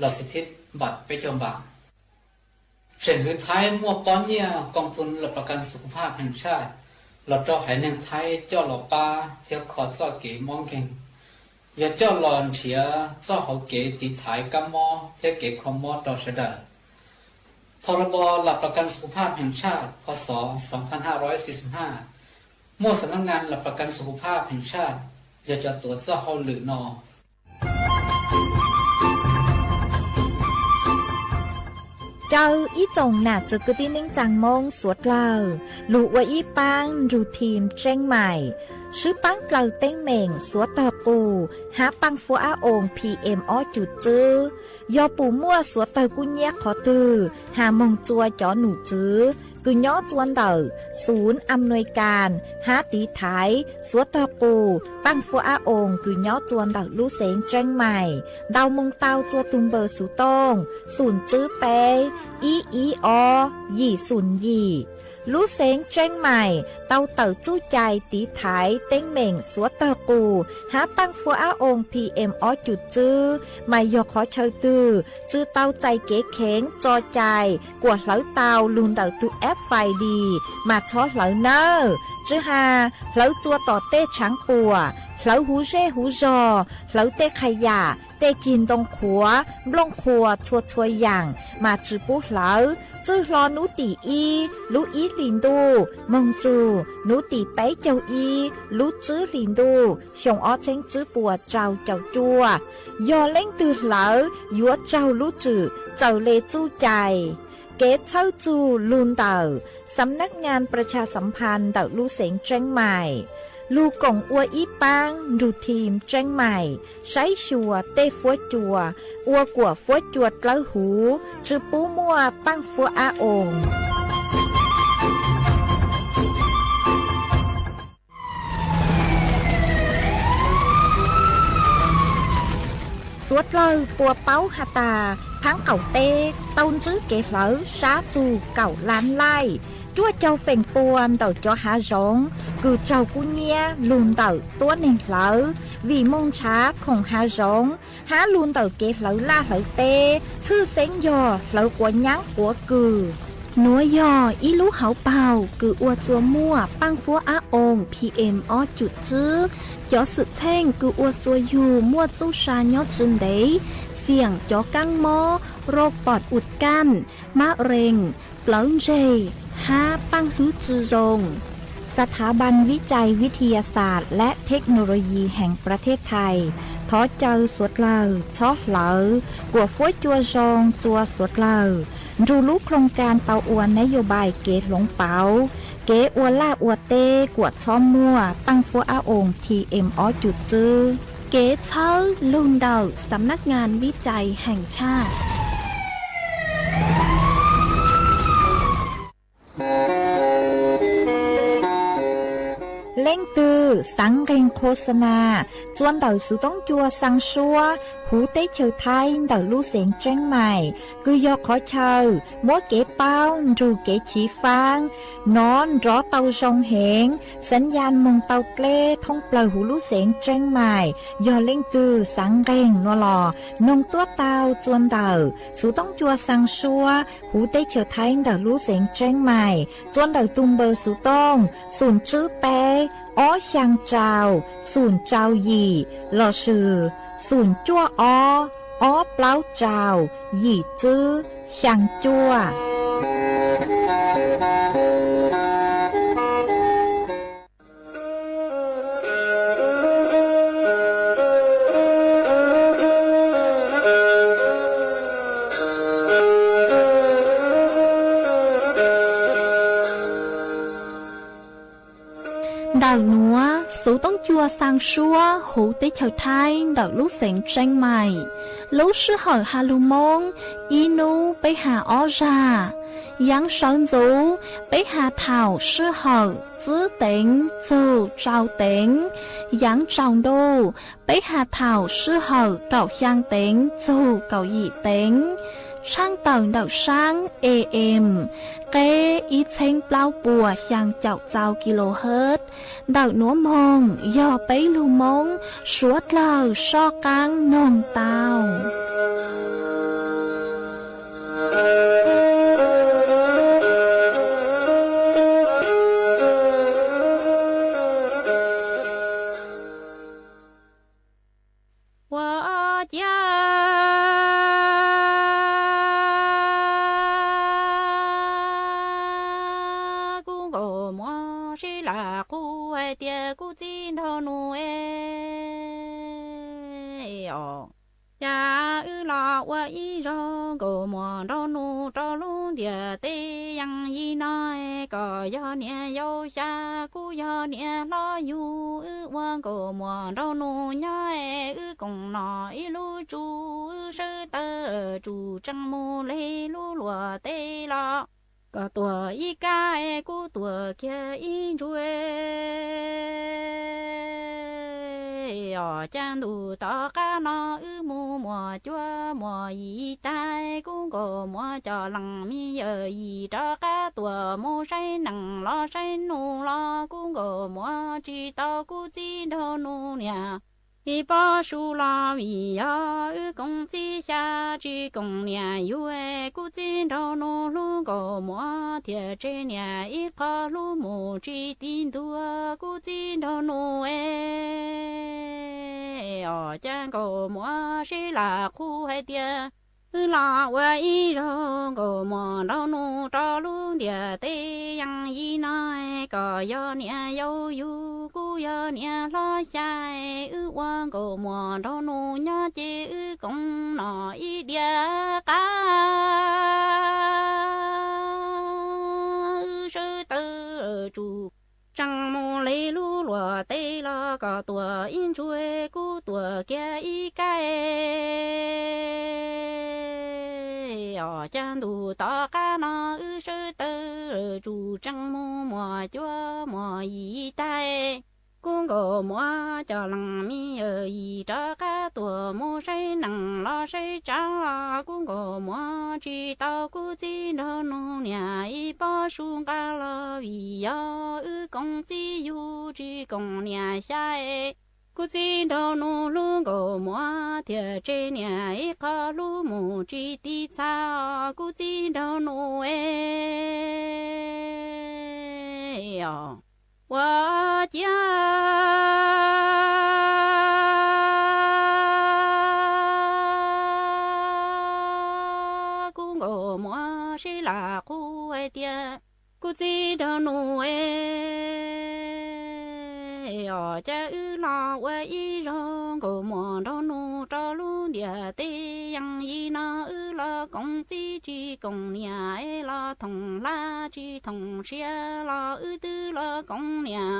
los xwm thib npam peb caug npam. Tseem hwv Thaib muaj pob nyiaj koom tus laj pas kas xu khuv phaj pheem tshaj los rau haiv neeg Thaib coj los pab thiab kho txoj kev mob nkeeg, yog coj los nrhiav txoj hauv kev tiv thaiv kab mob thiab kev kho mob rau sawv daws. Phau rau pov laj pas kas xu khuv phaj pheem tshaj, pho xov xov pha ha rov xi xu ha, muaj xam nab ngan laj pas kas xu khuv phaj pheem tshaj yog cov tuav txoj hauj lwm no. Caw ib tsoom nam txwv kwv tij neej tsaa Moob suav dlawg lug ua ib paab nrug thim Tseeb Maim, swb paab dlawg teeb meem suav tawg qus hab paaj fuab ab oos P M ob cum tswb. Yog pum muaj suav tawg kub nyiab qhov twg has moog tsua cov num tswv kws nyob tsua ntawm xum am nuis kas hab tiv thaiv suav tawg qus paaj fuab ab oos kws nyob tsua ntawm lub xeev Tseeb Maim, ntaus moog tau tsua tug npawb xuv tooj xum tswb peb ib ib ob yim xum yim. Lub xeev Tseeb Maim tau tawm txuj cai tiv thaiv teeb meem suav tawg qus hab paaj fuab ab oos P M ob cum tswb, mas yog qhov chaw twg tsi tau txais kev kheev tso cai kuas hlawv tau lug ntawm tug F F I D mas txhob hlawv nawb. Tsi has hlawv tsua tom tej tshaav puam, hlawv huv zej huv zog, hlawv tej qha yam, tej cig ntoo qhuav, nplooj qhuas txhua txhua yaam mas tsi pub hlawv. Txwj hlo nub tim ib lub ib hlis ntuj moog txug nub tim peb caug ib lub tswb hlis ntuj xyoo ob txheeb tswb puas rau caum cuaj. Yog leej twg hlawv yuav raug lub tswm txawm le txuj cai. Kev txhawb txug lug ntawm xam nab ngan pras tshas xam phas ntawm lub xeev Tseeb Maim, lug koom ua ib paab nrug thim Tseeb Maim saib xyuas tej fuab cua ua kuas fuab cua dlawb huv, tsi pub muaj paaj fuab ab oos. Suav dlawg puas paub has tas, phaab qaum teb tau ntsib kev hlawv sab txug kaum lab laij, cuaj caug feem pua ntawm cov hav zoov kws raug kub nyiab lug ntawm tuab neeg hlawv, vim moog nrhav khoom hav zoov hab lug ntawm kev hlawv laj hlawv teb, tshwj xeeb yog hlawv quav nyaab quav kws. Nuav yog ib lub hauv paug kws ua tsua muaj paaj fuab ab oos P M ob cum tswb. Cov xwm txheej kws ua tsua yug muaj txuj sa nyob tsi ntev, xiam cov kaab mob, roj pom ua kaj, mab rees, plawv ntseg, hab paaj hlwb tsi zoo. ສະຖາບັນວິໄຈວິທະຍາສາດ ແລະ ເທັກໂນໂລຢີ ແຫ່ງປະເທດໄທ thov caw suav dlawg txhob hlawv kuas fuab cua zoo tsua suav dlawg nrug lub ໂຄງການ tau ua ນະໂຍບາຍ kev hloov pauv kev ua laj ua teb kuas txhob muaj paaj fuab ab oos P M ob cum tswb. Kev txhawb lug ntawm xam nab ngan vij cai heem tshaj. Leej twg xaav nqeeg khos xa na tsua ntawm xuv toob cua xaa suab huv teb chaws Thaib ntawm lub xeev Tseeb Maim, kws yog qhov chaw muab kev paub nrug kev chiv faab nov nrov tau zoo heev, xav yas moog tau dleb thoob plawg huv lub xeev Tseeb Maim. Yog leej twg xaav nqeeg nua los noog tuab tau tsua ntawm xuv toob cua xaa suab huv teb chaws Thaib ntawm lub xeev Tseeb Maim, tsua ntawm tug npawb xuv tooj xum tswb peb ob xyaa rau xum rau yim lossis xum cuaj ob ob plaub rau yim tswb xyaa cuaj. Ntawm nuav xuv toob cua xaa suab huv teb chaws Thaib ntawm lub xeev Tseeb Maim, lub sij hawm has lug Moob ib nub peb has ob zag. Yaav sawv ntxuv peb has thaum sij hawm tsib teev txug rau teev. Yaav tsaus ntuj peb has thaum sij hawm kaum xyaa teev txug kaum yim teev. Tshaaj tawm ntawm saab A M, qeb ib txheeb plaub puas xyaa caum txau kilohertz. Ntawm nuav moog yog peb lug Moob suav dlawg soj qaab noog tau. Kub Nkaus Muas sib lam qhuas hais tias, Kub txiv nraug nus es, os, cas wb los ua ib zaug Nkaus Muas nraug nus rau lub ntiaj teb yees yim no, kom yog niam yau xya, kuj yog niam hlob yug, wb ua Nkaus Muas nraug nus nyob es wb koom nom ib lub tsu, wb sawv tawm tsum tsees mus li lub luam teb los kom tuam ib kab es kuj tuam kiag ib ntsuag. Os, cas ntuj tom qab no wb mus muas cuab muas yim tag, Kub Nkaus Muas cov leej me yawm yim rov qab tuam mus saib nees los saib nus los Kub Nkaus Muas tsis tau Kub txiv nraug nus niam ib pob su los vim yog wb koom txiv xya tsis koom niam yug, Kub txiv nraug nus hlub Nkaus Muas thiaj tseg niam ib qho hlub mus tsis ti ntuag, Kub txiv nraug nus es, os, cas Nkaus Muas sib lam qhuas hais tias, wb los ua ib zaug Nkaus Muas nraug nus rau lub ntiaj teb yees yim no, kom yog niam yau yug, kuj yog niam hlob xya, wb ua Nkaus Muas nraug nus nyob ces wb koom nom ib diav qab, wb sawv tawm tsum tsees mus li lub luam teb los kom tuam ib ntsuag, kuj tuam kiag ib kab. Os, cas ntuj tom qab no wb sawv tawm tsum tsees mus muas cuab muas yim tag, Kub Nkaus Muas cov leej me yawm yim rov qab tuam mus saib nees los saib tsav, Kub Nkaus Muas tsis tau Kub txiv nraug nus niam ib pob su nqa los vim yog wb koom txiv yug tsis koom niam xya, Kub txiv nraug nus hlub Nkaus Muas thiaj tseg niam ib qho hlub mus tsis ti txha, Kub txiv nraug nus es, os, ua ciav Kub Nkaus Muas sib lam qhuas hais tias, Kub txiv nraug nus es, os, cas wb los ua ib zaug Nkaus Muas nraug nus rau lub ntiaj teb yees yim no, wb los koom txiv tsis koom niam es los thoom hlab tsis thoom siab los wb twb los koom niam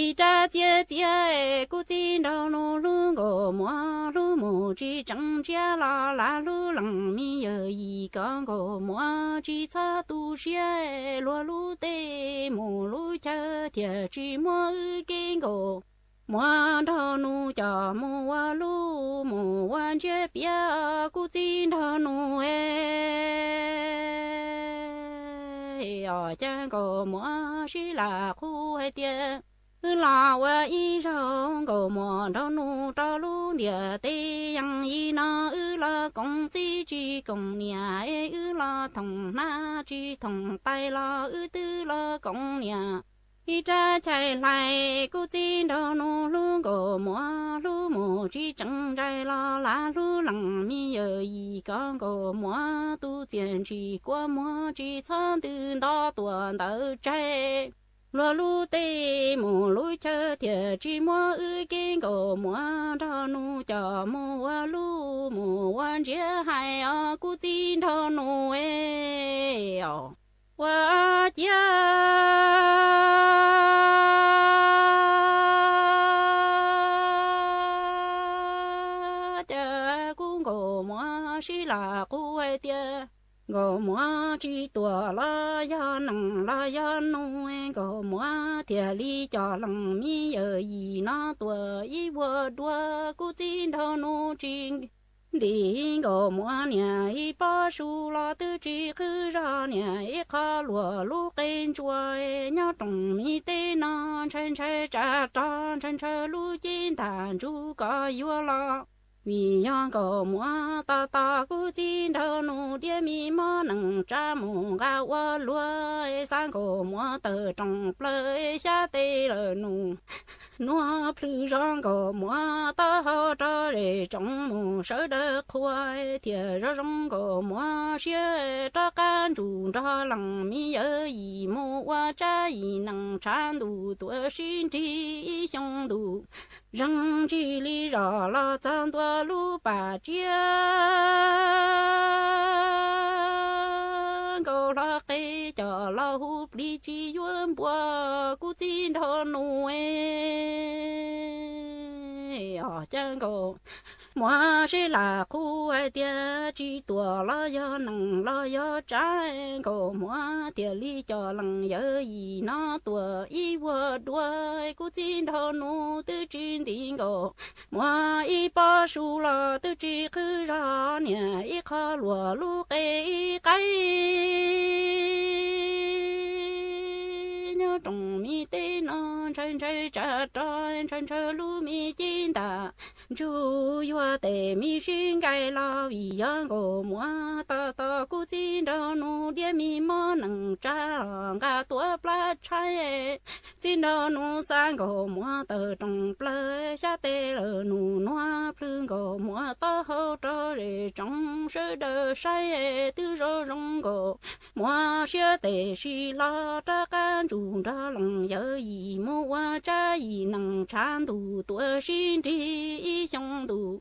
ib rab txiav txiav, Kub txiv nraug nus hlub Nkaus Muas hlub mus tsis tseem ntsiab los lam hlub leej me yawm yim kom Nkaus Muas tsis txhob tu siab, luag lub teb mus lub chaw thiaj tsis muab wb kev Nkaus Muas nraug nus coj mus ua lub mus ua ntsiab piav, Kub txiv nraug nus es, os, cas Nkaus Muas sib lam qhuas hais tias, wb los ua ib zaug Nkaus Muas nraug nus rau lub ntiaj teb yees yim no, wb los koom txiv tsis koom niam es wb los thoom hnab tsis thoom tais los wb twb los koom niam ib rab chais hlais, Kub txiv nraug nus hlub Nkaus Muas hlub mus tsis tseem ntsais los lam hlub leej me yawm yim kom Nkaus Muas tus txiaj ntsim kua muag tsis txhob ntws nto tuam ntawm tsaig, luag lub teb mus lub chaw thiaj tsis muab wb kev Nkaus Muas nraug nus coj mus ua lub mus ua ntsiab hais os, Kub txiv nraug nus es, os, ua ciav cas Kub Nkaus Muas sib lam qhuas hais tias, Nkaus Muas tsis tuam los yog nees los yog nus, Nkaus Muas thiaj li coj leej me yawm yim no tuam ib vuag dua, Kub txiv nraug nus tsis ntim Nkaus Muas niam ib pob su los twb tsis qhwv zog niam ib qho luag lub qe ntsuag, nyob rooj mi teb no ntshai ntshai tsa rog ntshai ntshai lub cev ntag ntsuj kom yuav los, vim yog Nkaus Muas tos tos Kub txiv nraug nus diav mi mob nees tsa mus nqa ua luag xav nkaus muab tawg roos plaws xyab tes lawm nus, nuag plhws zov nkaus muab taub hau rau zes tsoov mus sawv daws qhua, thiaj zoo zoo nkaus muab siab rov qab ntsum nrog lees me yawm yim mus ua tsab yim nees tshav ntuj tuaj sib nrig ib xyoo ntuj. Zeeg ntsis li zos los txog ntua lub pas tsiab nkaus hlo qe cos los hu plig tsis yuav npua kuv txij nraug nus os. Cas nkaus muab sib lam qhu hais tias tsis tuam los yog nees los yog tsab, nkaus muab tias li cov lees yawm yim no tuam ib vuag dua kuv txij nraug nus twb tsis nti nkaus, muab ib pob su los twb tsis qhwv zog niam ib qho luam lub qe ib qaib nyob roos me teb no ntshaw ntshaw tsa rog ntshaw ntshaw lub me cib ntam ntsug yuag tes me sib nkaim los vim yog nkaus muab tos tos kuv txij nraug nus diab me mob nees tsab los nqa tuav plab tshaib. Txij nraug nus xav nkaus muab tawg roos plaws xyab tes lawm nus nuag plhws nkaus muab taub hau rau zes tsoov sawv daws saib twb zoo zoo nkaus muab siab tes sib hlo rov qab ntsum nrog lees yawm yim mus ua tsab yim nees tshav ntuj tuaj sib nrig ib xyoo ntuj.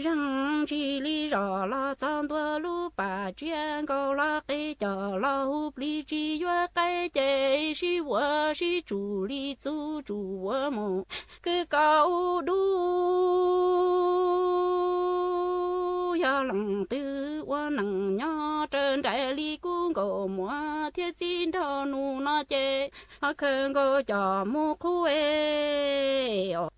Zeeg ntsis li zos los txog ntua lub pas tsiab nkaus los qe cos los hu plig tsis yuav qaib ces sib vuav sib tsum li txuj tsum vuav mus kwv kaus ub dub. Yog lees twg ua nees nyob raws nraim li kuv nkaus muab thiab txij nraug nus no ces ho khaws nkaus cos mus qhuav es os.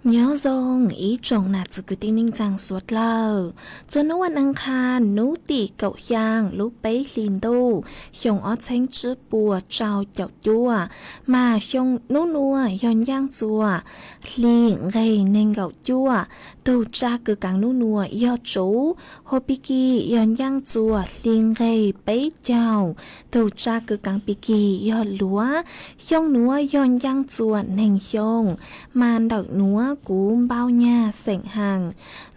Nyob zoo ib tsoom nam txiv kwv tij neej tsaa suav dlawg. Txuas hnub vas nees qha, hnub tim kaum xyaa lub peb hlis ntuj, xyoo ob txheeb tsib puas rau caum cuaj, mas xyoo nub nuav yog ncaaj txuas hli nqeg neeg nkaum cuaj. Tug tsa kws kaav nub nuav yog tsuv, hua pig kig yog ncaaj txuas hli nqeg peb caug. Tug tsa kws kaav pig kig yog luav. Xyoo nuav yog ncaaj txuas neeg xyoo, mas ntawm nuav kuv npau nyag xeem haas.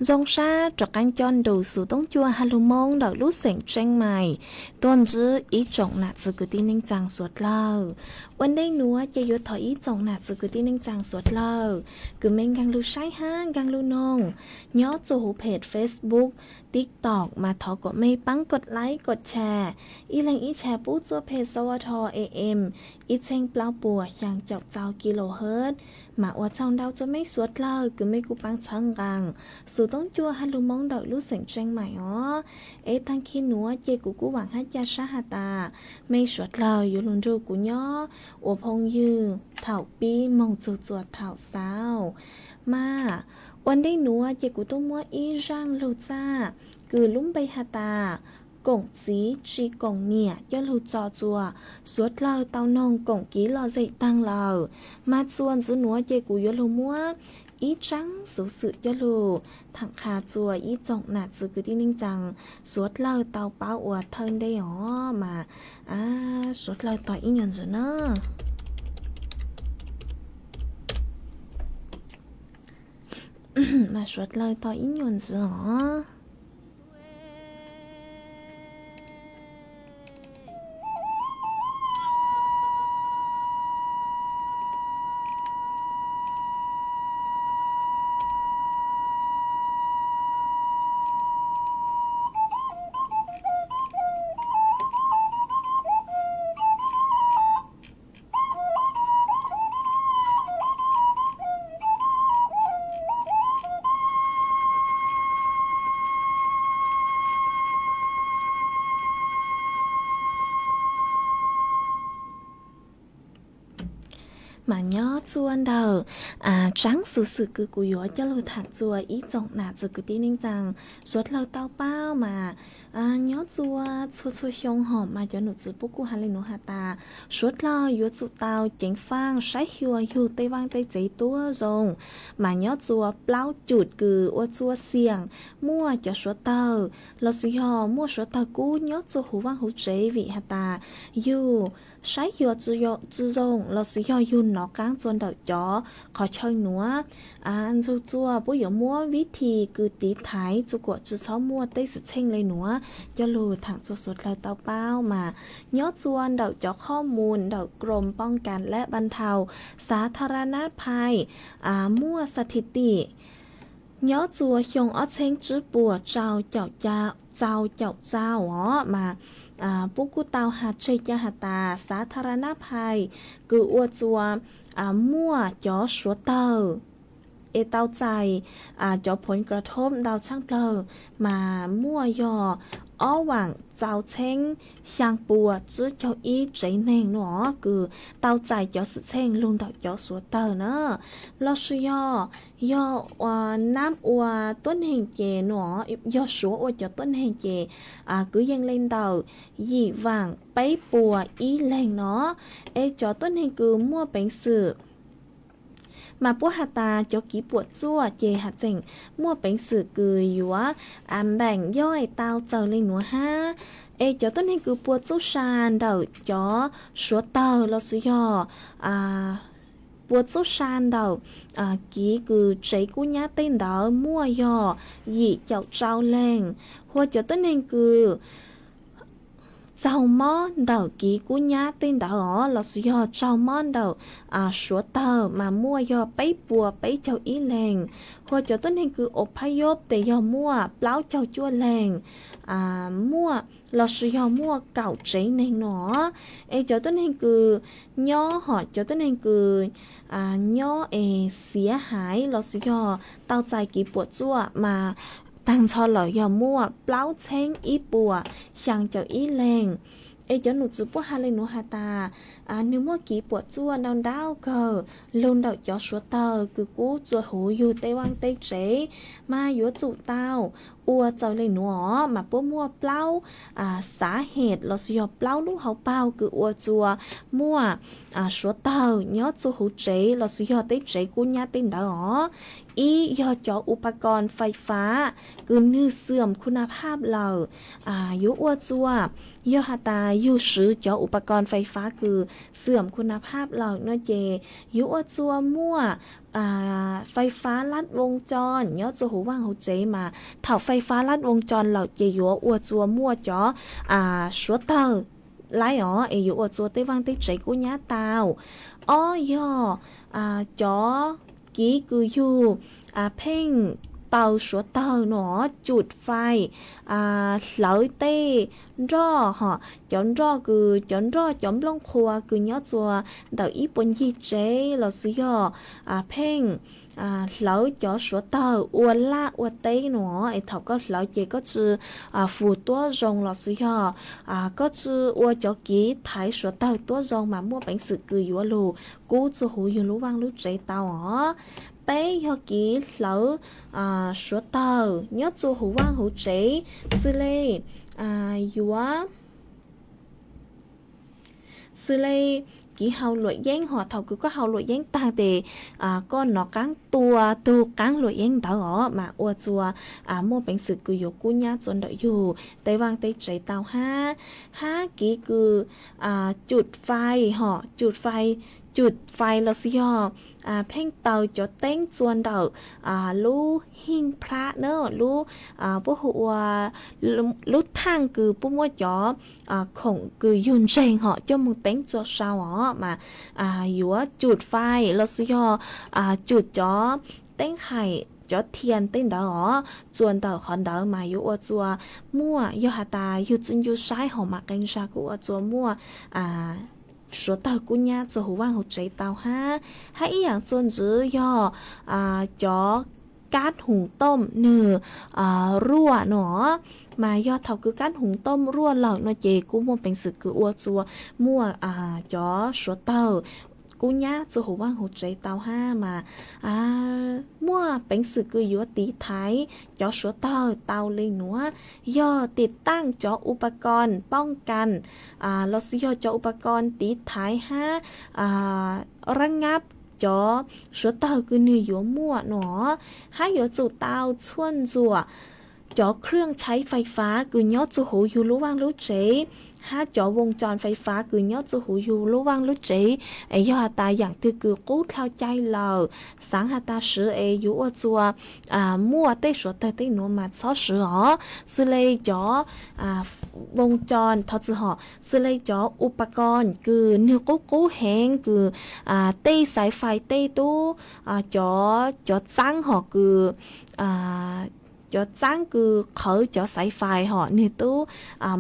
Zoo sab rov qaab coj nrug xuv toob cua has lug Moob ntawm lub xeem Tseeb Mais tuaj ntsib ib tsoom nam txiv kwv tij neej tsaa suav dlawg. Ua ntej nuav ces yuav thov ib tsoom nam txiv kwv tij neej tsaa suav dlawg kws mej nkaag lug saib hab nkaag lug noog nyob txug huv phem Facebook, TikTok mas thov kuas mej paab koj like koj share, ib leeg ib share pub txuj phem xa ua tho am ib txheeb plaub puas xyaa caum txau kilohertz, mas ua tsaug ntau rua mej suav dlawg kws mej kuj paab txhawb nqaa xuv toob cua has lug Moob ntawm lub xeem Tseeb Mais os. Es taag kig nuav ces kuv kuj vaam hab ca sab has tas mej suav dlawg yuav lug nrug kuv nyob ua phooj ywg thaum pib moog txug txuas thaum xaus. Mas ua ntej nuav ces kuv tuaj muab ib zaaj lug txaj kws lub npe has tas koom txiv tsi koom niam coj lug tso txuas suav dlawg tau noog koom kiv lom zem taag lawm. Mas txuas ntxiv nuav ces kuv yuav lug muab ib tsaab xuv xwm coj lug thaam qha txuas ib tsoom nam txiv kwv tij neej tsaa suav dlawg tau paub ua thawj ntej os. Mas suav dlawg tos ib nyuas ntxiv na. Mas suav dlawg tos ib nyuas ntxiv os. Mas nyob txuas ntawm tsaab xuv xwm kws kuv yuav coj lug thaam txuas ib tsoom nam txiv kwv tij neej tsaa suav dlawg tau paub mas nyob txuas txhua txhua xyoo hom mas cov num txwv puab kuj has le nuav has tas suav dlawg yuav tsum tau ceev faaj saib xyuas yug tej vaaj tej tsev tuab zoo. Mas nyob txuas plaub cum kws ua txuas xiam muaj cov suav tawg lossis yog muaj suav tawg kub nyob txuas huv vaaj huv tsev vim has tas yug saib xyuas tsi zoo lossis yog yug nov qaab txuas ntawm cov qhov chaw nuav ntxug txuas puab yuav muab vib thim kws tiv thaiv txuas kuam tsi txhob muaj tej xwm txheej le nuav coj lug thaam txuas suav dlawg tau paub mas nyob txuas ntawm cov qhov mus ntawm Krom Poob Kas Lab Npab Thau Xav Tha Ra Nab Phais muaj xa thi tim nyob txuas xyoo ob txheeb tsib puas rau caum rau caum rau os mas puab kuj tau has tseg ca has tas Xav Tha Ra Nab Phais kws ua txuas muaj cov suav tawg es tau txais cov phuv kra thob ntau tshaaj plawg mas muaj yog ob vaam rau txheeb xyaa puas tsib caug ib tsev neeg nuav kws tau txais cov xwm txheej lug ntawm cov suav tawg na. Lossis yog, yog nab ua tuab neeg ces nuav, yog suav ua cov tuab neeg ces kwv yees le ntawm yim vaam peb puas ib leeg no. Es cov tuab neeg kws muaj peev xwm mas puab has tas cov kiv puam txuaj ces has tseem muaj peev xwm kws yuav npeem yoj es tau txawg le nuav hab. Es cov tuab neeg kws puas txuj sa ntawm cov suav tawg lossis yog puas txuj sa ntawm kiv kws tsev kub nyab tej ntawd muaj yog yim caum rau leeg. Hua cov tuab neeg kws txaug mob ntawm kiv kub nyab tej ntawd os lossis yog txaug mob ntawm suav tawg mas muaj yog peb puas peb caug ib leeg. Hua cov tuab neeg kws ua phab yob tes yog muaj plaub caug cuaj leeg, muaj lossis yog muaj kaum tsev neeg no. Es cov tuab neeg kws nyob hom cov tuab neeg kws nyob es xiav haiv lossis yog tau txais kiv puam txuaj mas taag nrho lawm yog muaj plaub txheeb ib puas xyaa caum ib leeg. Es cov num txwv puab has le nuav has tas Nws muaj kev puam tsuaj ntau ntau kawg. Lug ntawm cov suav tawg kws kub txua huv yug tej vaaj tej tsev mas yuav tsum tau ua txawm le nuav mas puab muaj plaub xav hem los sis yog plaub lub hauv paug kws ua txua muaj suav tawg nyob txua huv tsev los sis yog tej tsev kub nyab tej ntawd os. Ib yog cov upa ko fais fav kws nwg xwm khu na phaj lawm, yuav ua txua, yog has tas yug swv cov upa ko fais fav kws xwm khu na phaj lawm no ces yuav ua txua muaj fais fav lab voos co nyob txua huv vaaj huv tsev mas thaum fais fav lab voos co lawm ces yuav ua txua muaj cov suav tawg laib os es yuav ua txua tej vaaj tej tsev kub nyab tau. Ob yog cov kev kws yug pheej taw suav tawg no, cus fais hlawv tej nroj hom, cov nroj kws cov nroj cov nplooj qhua kws nyob txua ntawm ib puas ncig tsev los sis yog pheej hlawv cov suav tawg ua laj ua teb no es thaum koj hlawv ces koj tsi fus tuab zoo los sis yog koj tsi ua cov kev thaiv suav tawg tuab zoo mas muaj peev xwm kws yuav lug kub txua huv yug lub vaaj lub tsev tau os. Peb yog kev hlawv suav tawg nyob txua huv vaaj huv tsev, xws le yuav xws le kev haus luam yeeb hom, thaum kws koj haus luam yeeb taag tes koj nov qaab tua tug qaab luam yeeb ntawd os mas ua txua muaj peev xwm kws yuav kub nyab txua ntawm yug tej vaaj tej tsev tau hab. Hab kev kws cus fais hom, cus fais, cus fais los sis yog pheej taw cov teeb txua ntawm lub hiej plab na, lub puab hu ua lub thaaj kws puab muab cov khoom kws yug ntseeg hom coj moog teeb txua sau os mas yuav cus fais los sis yog cus cov teeb haim cov thias tej ntawd os txua ntawm qhov ntawd mas yuav ua txua muaj, yog has tas yug txuj ncu saib hom mas qee zag kuj ua txua muaj suav tawg kub nyab txua huv vaaj huv tsev tau hab. Hab ib yaam txua ntxiv yog cov kab hum toom nwg ruaj no, mas yog thaum kws kab hum toom ruaj lawm no ces kuj muaj peev xwm kws ua txua muaj cov suav tawg kub nyab txua huv vaaj huv tsev tau hab mas muaj peev xwm kws yuav tiv thaiv cov suav tawg tau le nuav. Yog tim taaj cov upa ko poj kas los sis yog cov upa ko tiv thaiv hab rab ngab cov suav tawg kws nwg yuav muaj no, hab yuav tsum tau txhuaj ntxuam cov khwj tshaib fais fav kws nyob txua huv yug lub vaaj lub tsev hab cov voos co fais fav kws nyob txua huv yug lub vaaj lub tsev. Es yog has tas yaam twg kws qub dlhau cai lawm, xaav has tas swv es yuav ua txua muaj tej suav tawg tej nuav mas txhob swv os, xws le cov voos co, thov txim hom, xws le cov upa ko kws nwg qub qub heev kws tej xaiv fais tej tub, cov cov txaab hom kws cov txaab kws qhawv cov xaiv fais hom nwg tub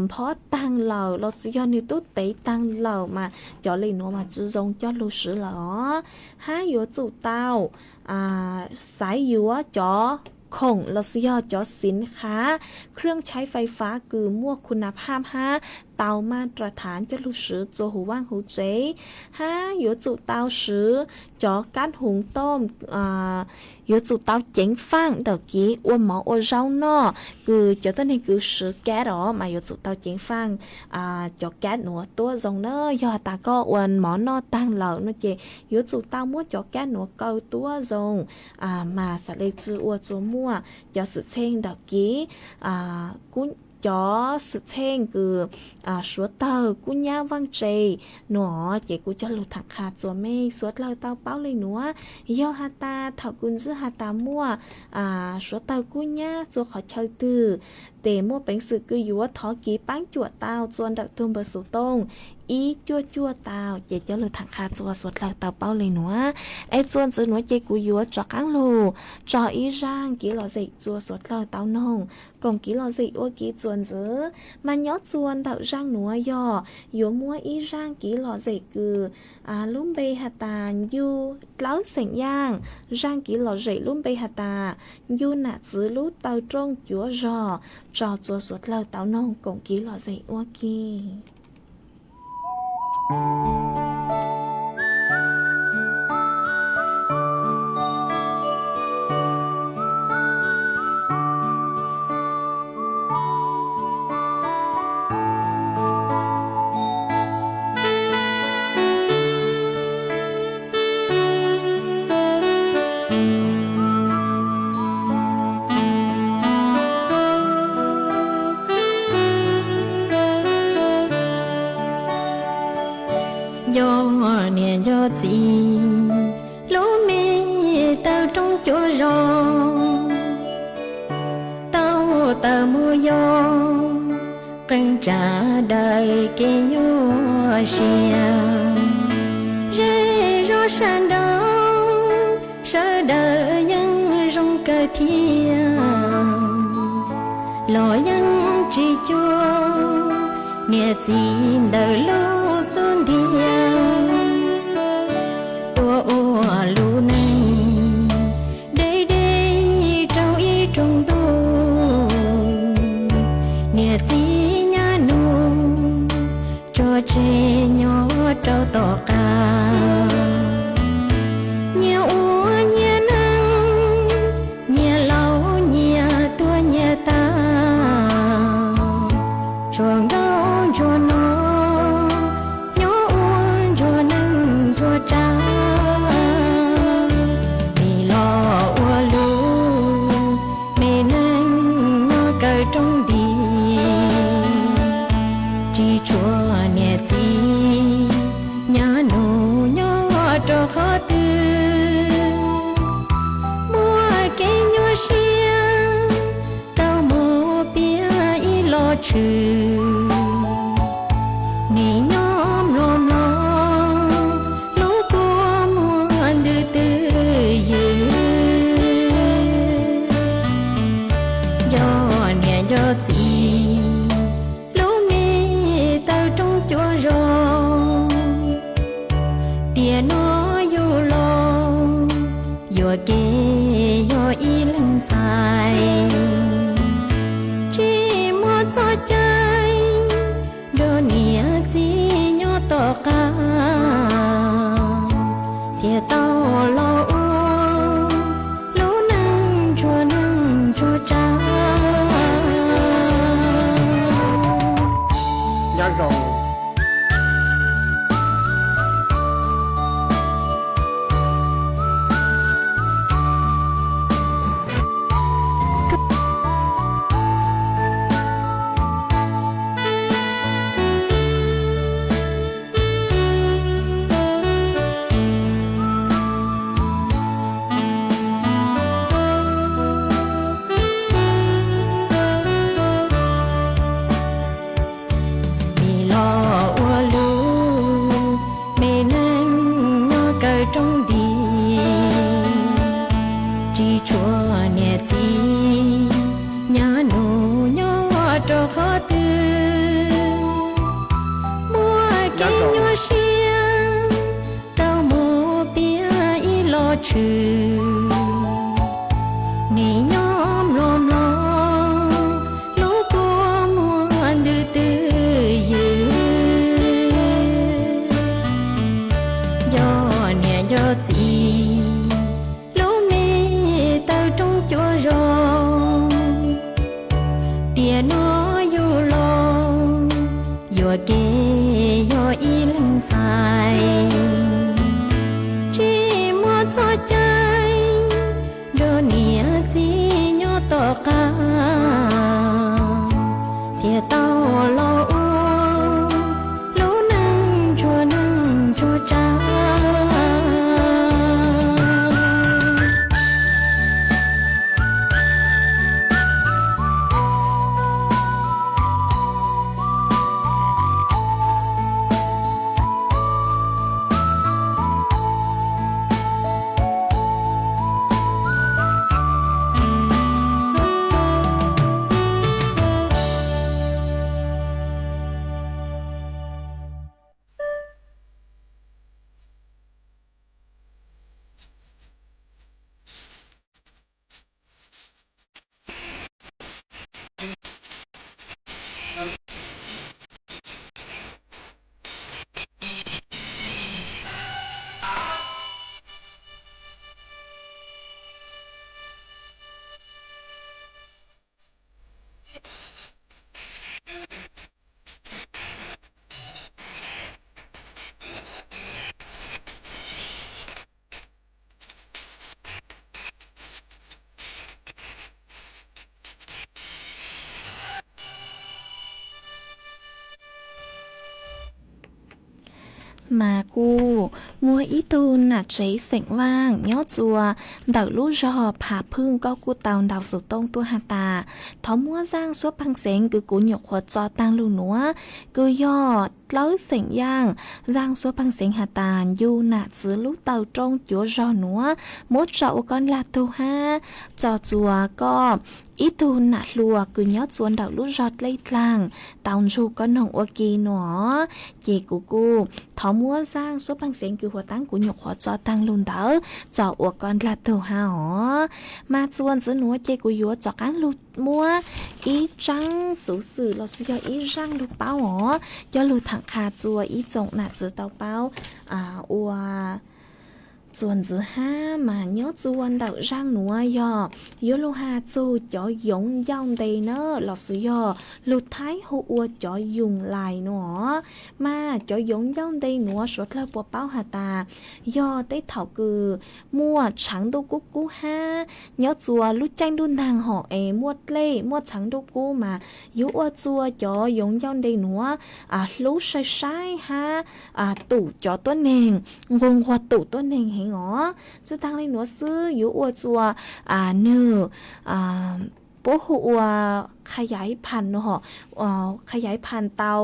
nphob taag lawm los sis yog nwg tub tev taag lawm mas cov le nuav mas tsi zoo coj lug swv lawm os. Hab yuav tsum tau xaiv yuav cov khoom los sis yog cov xiv khav, khwj tshaib fais fav kws muaj khu na phaj hab tau maj ras thav coj lug swv txua huv vaaj huv tsev. Hab yuav tsum tau swv cov kab huv toom, yuav tsum tau ceev faaj ntawm kev ua mov ua zaub noj kws cov tuab neeg kws swv kab os mas yuav tsum tau ceev faaj cov kab nuav tuab zoo na. Yog has tas koj ua mov noj taag lawm no ces yuav tsum tau muab cov kab nuav kaw tuab zoo mas xaav le tsi ua txua muaj cov xwm txheej ntawm kev cov xwm txheej kws suav tawg kub nyab vaaj tse no ces kuv coj lug tham qha txua mej suav dlawg tau paub le nuav. Yog has tas thaum kuv ntsib has tas muaj suav tawg kub nyab txua qhov chaw twg, tes muaj peev xwm kws yuav thov kev paab cuam tau txua ntawm tug npawb xuv tooj ib cuaj cuaj tau ces coj lug tham qha txua suav dlawg tau paub le nuav. Es txua ntxiv nuav ces kuv yuav rov qaab lug tso ib zaaj kev lom zem txua suav dlawg tau noog koom kev lom zem ua kev txua ntxiv. Mas nyob txua ntawm zaaj nuav yog yuav muab ib zaaj kev lom zem kws lub npe has tas ncu dlawb xeem yaaj, zaaj kev lom zem lub npe has tas ncu nam txwv lub taw rooj cuav zog tso txua suav dlawg tau noog koom kev lom zem ua ke. Nco niam nco txiv, lub me taw roob cuab zos, tau taws mus yos, qee tsa daws kev nyuaj siab. Zej zos sab nraud sawv daws yeej zoo kawg thiab, los yeej tsis cuag niam txiv ntawm lub xub ntiag. Tuaj ua lub neej deb deb rau ib rooj ntuj, niam txiv nyab nus tsuas tseg nyob rau tom qab. Nyias ua nyias neej, nyias laus nyias tuag nyias tag, tshuav nkauj ntsuag no nyob ua ntsuag neej ntsuag tsav. Nim los ua lub me neej nyob kaw roob nti, tsis tshuav niam txiv nyab nus nyob rau qhov twg. Muaj kev nyuaj siab tau mus piav ib los tshwm, nim nyob mlom mlom lub kua muag ntws twj ywm. Nco niam nco txiv, lub me taw roob cuab zos, tiam no yus los yuam kev yog ib leeg ntxhais, tsis muaj txoj cai nrog niam txiv nyob tom qab, thiaj tau los ua lub neej ntsuag neej ntsuag tsav. Nyob zoo. Nim los ua lub me neej nyob kaw roob nti, tsis tshuav niam txiv nyab nus nyob rau qhov twg. Muaj kev nyuaj siab tau mus piav ib los tshwm, nim nyob mlom mlom lub kua muag ntws twj ywm. Nco niam nco txiv, lub me taw roob cuab zos, tiam no yus los yuam kev yog ib leeg ntxhais, tsis muaj txoj cai nrog niam txiv nyob tom qab, thiaj tau los ua lub neej ntsuag neej ntsuag tsav. Mas kuj muaj ib tug nam tsev xeem Vaaj nyob txua ntawm lub zog Phav Phwj, koj kuj tau ntaus xov tooj tuaj has tas thov muab zaaj suab pheej xeev kws kuv nyuam qhuav tso taag lug nuav, kws yog dlawb xeem Yaaj. Zaaj suab pheej xeev has tas ncu nam txwv lub taw roob cuav zog nuav muab tso ua koj dlaag tug hab tso txua koj ib tug nam hluas kws nyob txua ntawm lub zog dlej dlaag tau ntsug koj noog ua ke nuav. Ces kuv kuj thov muab zaaj suab pheej xeev kws huv taab kuv nyuam qhuav tso taag lug ntawd tso ua koj dlaag tug hab os. Mas txua ntxiv nuav ces kuv yuav rov qaab lug muab ib tsaab xuv xwm lossis yog ib zaaj lug paub os coj lug thaam qha txua ib tsoom nam txwv tau paub ua txua ntxiv hab. Mas nyob txua ntawm zaaj nuav yog yuav lug has txug cov yoov ncauj nte na, lossis yog lug Thaib hu ua cov Yuj Lais nuav. Mas cov yoov ncauj nte nuav suav dlawg puas paub has tas yog tej thaum kws muaj tshaav ntuj kub kub hab nyob txua lub caij ntuj ntaag hom es muaj dlej muaj tshaav ntuj kub mas yuav ua txua cov yoov ncauj nte nuav hlub saib saib hab tum cov tuab neeg, nquag nquag tum tuab neeg heev os. Tsi taag le nuav xwb yuav ua txua nwg puab hu ua qha yaiv phan no, qha yaiv phan tau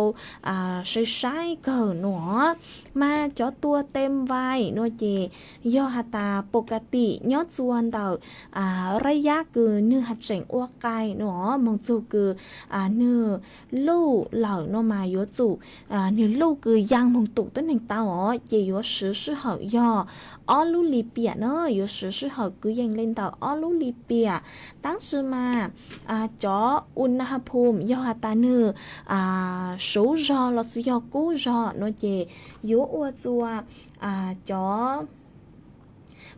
saib saib kawg nuav. Mas cov tua tem vais nuav ces yog has tas pos ka tim nyob txua ntawm rab yab kws nwg has tseem ua qai nuav moog txug kws nwg luj lawm no mas yuav tsum nwg luj kws yaa moog tum tuab neeg tau os ces yuav swv sij hawm yog ob lub lis piam na, yuav swv sij hawm kwv yees le ntawm ob lub lis piam. Tab sis mas cov u na ha phum yog has tas nwg suv zog lossis yog kub zog nuav ces yuav ua txua cov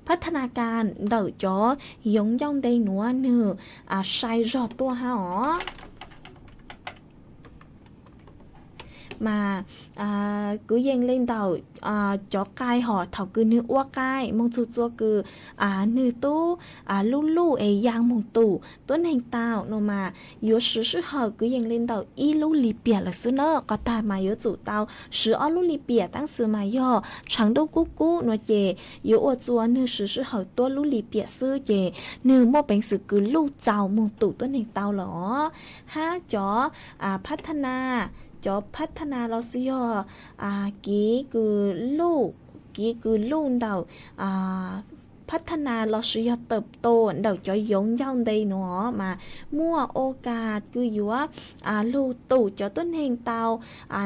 phab thab na kas ntawm cov yoov ncauj nte nuav nwg sai zog tuaj hab os. Mas kwv yees le ntawm cov qai hom thaum kws nwg ua qai moog txug txua kws nwg tub luj luj es yaa moog tum tuab neeg tau no mas yuav swv sij hawm kwv yees le ntawm ib lub lis piam lawm xwb na. Qhov tag mas yuav tsum tau swv ob lub lis piam tab sis mas yog tshaav ntuj kub kub nuav ces yuav ua txua nwg swv sij hawm tuab lub lis piam xwb ces nwg muaj peev xwm kws luj txaus moog tum tuab neeg tau lawm os. Hab cov phab thab na, cov phab thab na lossis yog kev kws luj, kev kws luj ntawm phab thab na lossis yog tawm tua ntawm cov yoov ncauj nte nuav mas muaj ua kas kws yuav lug tum cov tuab neeg tau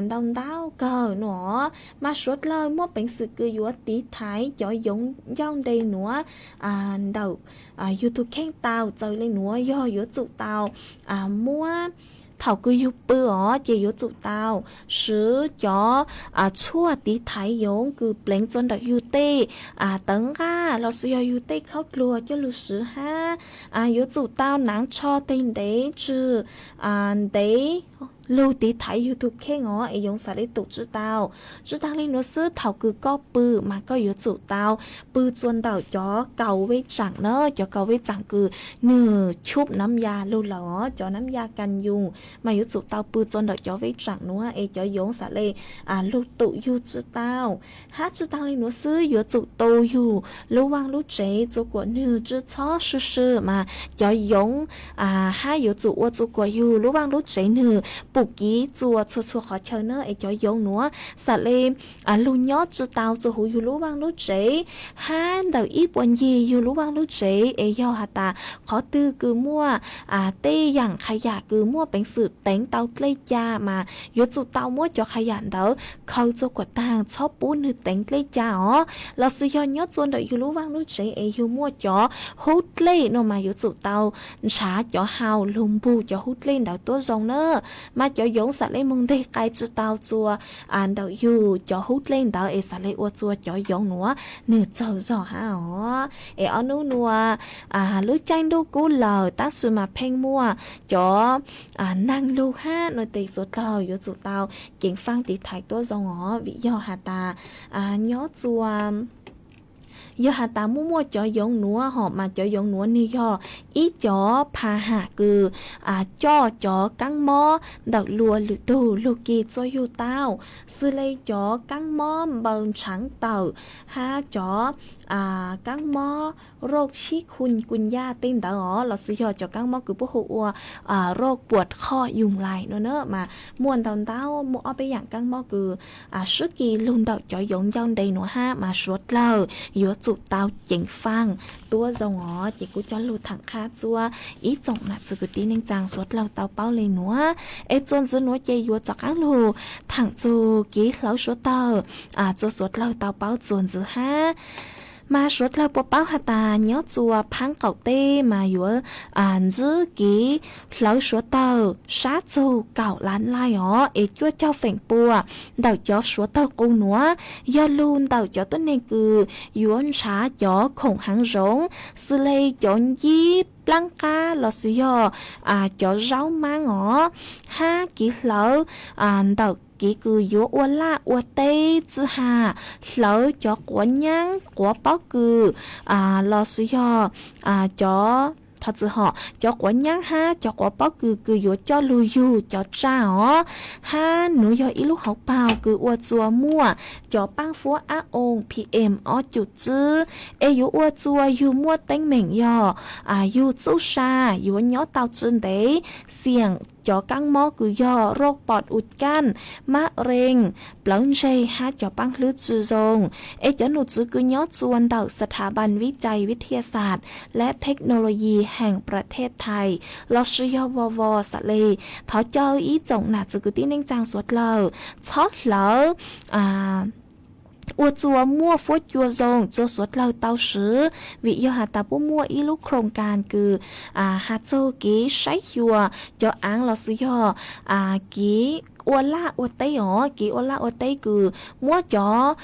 ntau ntau kawg nuav. Mas suav dlawg muaj peev xwm kws yuav tiv thaiv cov yoov ncauj nte nuav ntawm YouTube kheej tau. Txawm le nuav yog yuav tsum tau muab, thaum kws yug pw os ces yuav tsum tau swv cov tshuaj tiv thaiv yoov kws pleev txua ntawm yug tej tawv nqaj lossis yog yug tej khaub dluag coj lug swv hab yuav tsum tau naav tsho teg ntev tswg ntev lug tiv thaiv YouTube kheej os es yoov xav le tum tsi tau. Tsi taag le nuav xwb thaum kws koj pw mas koj yuav tsum tau pw txua ntawm cov kaus vej tsaam na, cov kaus vej tsaam kws nwg chub naab ya lug lawm os, cov naab ya kas yoos mas yuav tsum tau pw txua ntawm cov vej tsaam nuav es cov yoov xav le lug tum yug tsi tau. Hab tsi taag le nuav xwb yuav tsum tu yug lub vaaj lub tsev txua kuam nwg tsi txhob sw sw mas cov yoov hab yuav tsum ua txua kuam yug lub vaaj lub tsev nwg pum kiv txua txhua txhua qhov chaw na es cov yoov nuav xav le lug nyob tsi tau txua huv yug lub vaaj lub tsev hab ntawm ib puas ncig yug lub vaaj lub tsev es yog has tas qhov twg kws muaj tej yaam qha yam kws muaj peev xwm teev tau dlej ca mas yuav tsum tau muab cov qha yam ntawd khaws txua kuam taag txhob pub nwg teev dlej ca os. Lossis yog nyob txua ntawm yug lub vaaj lub tsev es yug muaj cov hub dlej no mas yuav tsum tau ntshav cov hau lug npug cov hub dlej ntawd tuab zoo na. Mas cov yoov xav le moog nteg qai tsi tau txua ntawm yug cov hub dlej ntawd es xav le ua txua cov yoov nuav nwg txawg zog hab os. Es ob nub nuav lub caij ntuj kub lawm tab sis mas pheej muaj cov naag lug hab nuav tes xuav dlawg yuav tsum tau ceev faaj tiv thaiv tuab zoo os vim yog has tas nyob txua Yog has tas muaj muaj cov yoov nuav hom mas cov yoov nuav nwg yog ib cov pha ham kws coj cov kaab mob ntawm luas lwm tug lug kis txuas yug tau, xws le cov kaab mob npaws ntshaav tawm hab cov kaab mob roj tshib khuj kuj yaj tej ntawd os, lossis yog cov kaab mob kws puab hu ua roj puas qhoj yoos lais no na mas muaj ntau ntau, muaj ob peb yaam kaab mob kws swb kis lug ntawm cov yoov ncauj ntev nuav hab mas suav dlawg yuav tsum tau ceev faaj tuab zoo os. Ces kuv coj lug thaam qha txuas ib tsoom nam txwv kwv tij neej tsaa suav dlawg tau paub le nuav. Es txuas ntxiv nuav ces yuav rov qaab lug thaam txug kev hlawv suav dlawg txuas suav dlawg tau paub txuas ntxiv hab. Mas suav dlawg puas paub has tas nyob txuas phaab qaum teb mas yuav ntsib kev hlawv suav dlawg sab txug kaum lab laij os, es cuaj caug feem pua ntawm cov suav dlawg qus nuav yog lug ntawm cov tuab neeg kws yuav ntshav cov khoom haav zoov, xws le cov ncib, plaab qab lossis yog cov zaub maab os, hab kev hlawv ntawm kev kws yuav ua laj ua teb txwj has, hlawv cov quav nyaab quav pob kws lossis yog cov, thov txwm hom, cov quav nyaab hab cov quav pob kws kws yuav coj lug yug cov tsaj os, hab nuav yog ib lub hauv paug kws ua txuas muaj cov paab fuab ab oo PM ob cum tsib, es yuav ua txuas yug muaj teeb meem yog yug txuj sa, yuav nyob tau tsi ntev, xiam cov kaab mob kws yog roj pom u kaj, mab rees, plawv ntseg hab cov paab hlwb tsi zoo. Es cov num tswv kws nyob txuas ntawm สถาบันวิจัยวิทยาศาสตร์ และเทคโนโลยีแห่งประเทศไทย lossis yog vos vos xav le, thov caw ib tsoom nam txwv kwv tij neej tsaa suav dlawg txhob hlawv ua txuas muaj fuab cua zoo txuas suav dlawg tau swv, vim yog has tas puab muaj ib lub โครงการ kws has txug kev saib xyuas cov aav lossis yog kev ua laj ua teb os, kev ua laj ua teb kws muab cov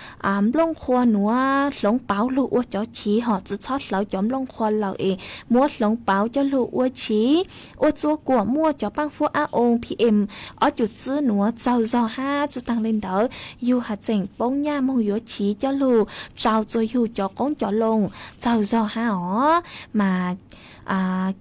nplooj qhuav nuav hloov pauv lug ua cov chiv hom tsi txhob hlawv cov nplooj qhuav lawm es muab hloov pauv coj lug ua chiv, ua txuas kuam muaj cov paab fuab ab oo PM ob cum tsib nuav txawg zog hab tsi taag le ntawd yug has tseem poob nyaj moog yuav chiv coj lug tsau txuas yug cov qoob cov loo txawg zog hab os. Mas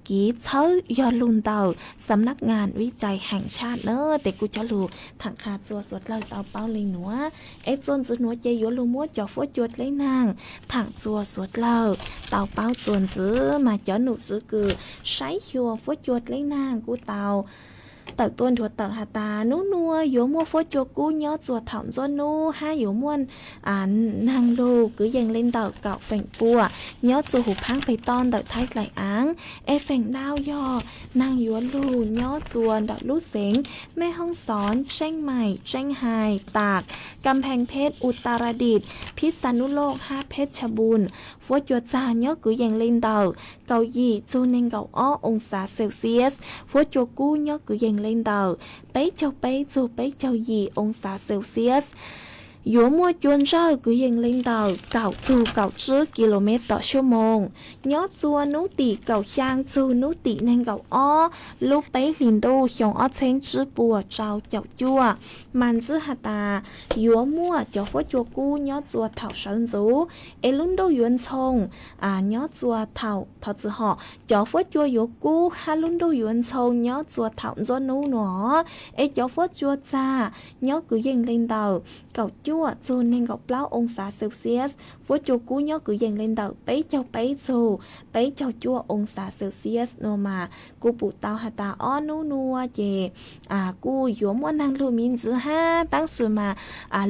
kev txhawb yog lug ntawm สำนักงานวิจัยแห่งชาติ na, tes kuj coj lug thaam qha txuas suav dlawg tau paub le nuav. Es txuas ntxiv nuav ces yuav lug muab cov fuab cua dleb naag thaam txuas suav dlawg tau paub txuas ntxiv, mas cov num tswv kws saib xyuas fuab cua dleb naag kuj tau tawm tuaj nrhuav tawm has tas nub nuav yuav muaj fuab cua kub nyob txuas thaum ntxuab nub hab yuav muaj naag lug kwv yees le ntawm kaum feem pua nyob txuas huv phaab peg toj ntawm Thaib dlaim aav. Es feem ntau yog naag yuav lug nyob txuas ntawm lub xeev Mej Hoob Xov, Tseeb Maim, Tseeb Hais, Tam, Kam Pheej Pheb, Utaradit, Phij Xa Nub Loj hab Phej Tsha Npun. Fuab cua txag nyob kwv yees le ntawm kaum yim txug neeg nkaum ob oo xav Celsius. Fuab cua kub nyob kwv yees le ntawm peb caug peb txug peb caug yim oo xav Celsius. Yuav muaj cua ntsawj kwv yees le ntawm kaum txug kaum tsib kis lus mev tom xuab moos, nyob txuas nub tim kaum xyaa txug nub tim neeg nkaum ob lub peb hlis ntuj xyoo ob txheeb tsib puas rau caum cuaj. Mas ntswj has tas yuav muaj cov fuab cua kub nyob txuas thaum sawv ntxuv, es lub ntuj yuav ntxhoo nyob txuas thaum, thov txwm hom, cov fuab cua yuav kub hab lub ntuj yuav ntxhoo nyob txuas thaum ntxuab nub nua. Es cov fuab cua txag nyob kwv yees le ntawm kaum cuaj txug neeg nkaum plaub oo xav Celsius. Fuab cua kub nyob kwv yees le ntawm peb caug peb txug peb caug cuaj oo xav Celsius nua mas kuj pum tau has tas ob nub nua ces kuj yuav muaj naag lug miv ntxwv hab taab sis mas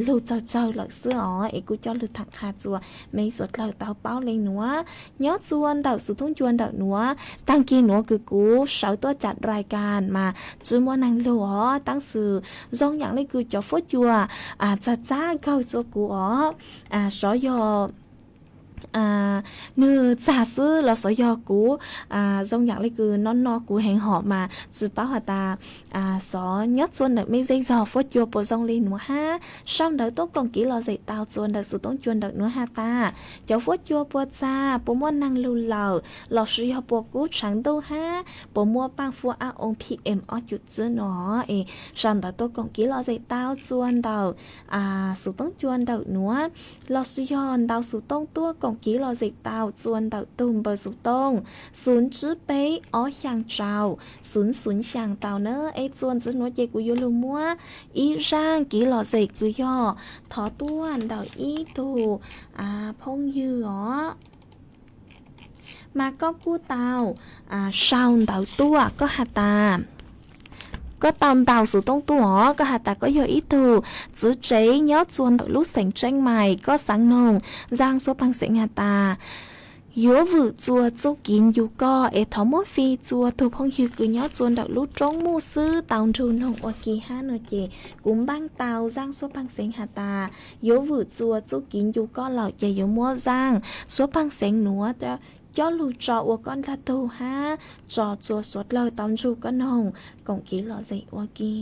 lug txawg txawg lawm xwb os. Es kuj coj lug thaam qha txuas mej suav dlawg tau paub le nuav. Nyob txuas ntawm xus thoob cua ntawm nuav, taag kig nuav kws kuv sawv tuaj cam rais kas mas tsi muaj naag lug os, taab sis zoo yaam le kws cov fuab cua txag txag kawg txua kuv os. Sov yog nwg txag xwb los sov yog kuv, zoo yaam le kws no no kuv heev hom mas tsi paub has tas sov nyob txuas ntawm mej zej zog fuab cua puas zoo le nuav hab. Sau ntawv tuaj koom kev lom zem tau txuas ntawm xus thoob cua ntawm nuav has tas cov fuab cua puas txag, puas muaj naag lug lawm, lossis yog puas kub tshaav ntuj hab puas muaj paaj fuab ab oo PM ob cum tsib nua. Es sau ntawv tuaj koom kev lom zem tau txuas ntawm xus thoob cua ntawm nuav, lossis yog ntau xus thoob tuaj koom kiv lom zem tau txua ntawm tug npawb xuv tooj xuv tsib peb ob xyaa rau xuv xuv xyaa tau na. Es txua ntxiv nuav ces kuv yuav lug muab ib zaaj kiv lom zem kws yog thov tuaj ntawm ib tug phooj ywg os. Mas koj kuj tau sau ntawv tuaj, koj has tas, koj tau ntaus xuv tooj tuaj os, koj has tas koj yog ib tug txiv tsev nyob txua ntawm lub xeev Tseeb Mais, koj xaav noog zaaj suab paag xeev has tas yuav vwm txua txuj kiv ncu koj es thov muab fij txua tug phooj ywg kws nyob txua ntawm lub roob Muj xwb tau nrug noog ua ke hab no ces kuv npaaj tau zaaj suab paag xeev has tas yuav vwm txua txuj kiv ncu koj lawm ces yuav muab zaaj suab paag xeev nuav cob lug tso ua koj dlaag tug hab tso txua suav dlawg tau nrug koj noog koom kiv lom zem ua ke.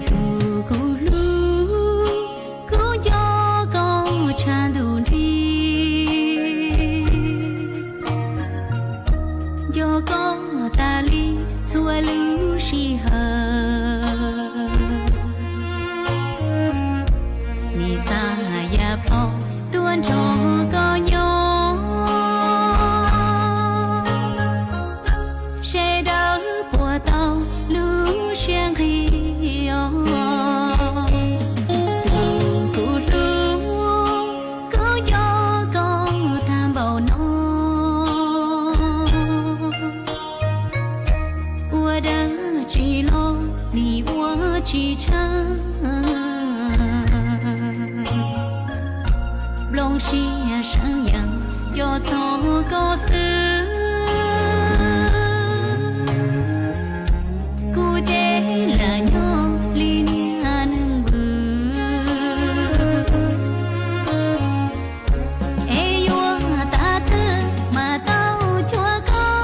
Tus kuv hlub, kuv nco koj tshaj ntuj nti, nco koj tas li txhua lub sij hawm. Nim xav yam plho tuaj nrog koj nyob, sawv daws puas tau lub siab nqig os. Tus kuv hlub, kuv nco koj tag npaum no. Ua dab tsi los nim ua tsis tshaaj, nplooj siab seev yeej nco txog koj xwb. Kuv ces lam nyob li niag neeg vwm, es yuav tas twg mas tau cuag koj,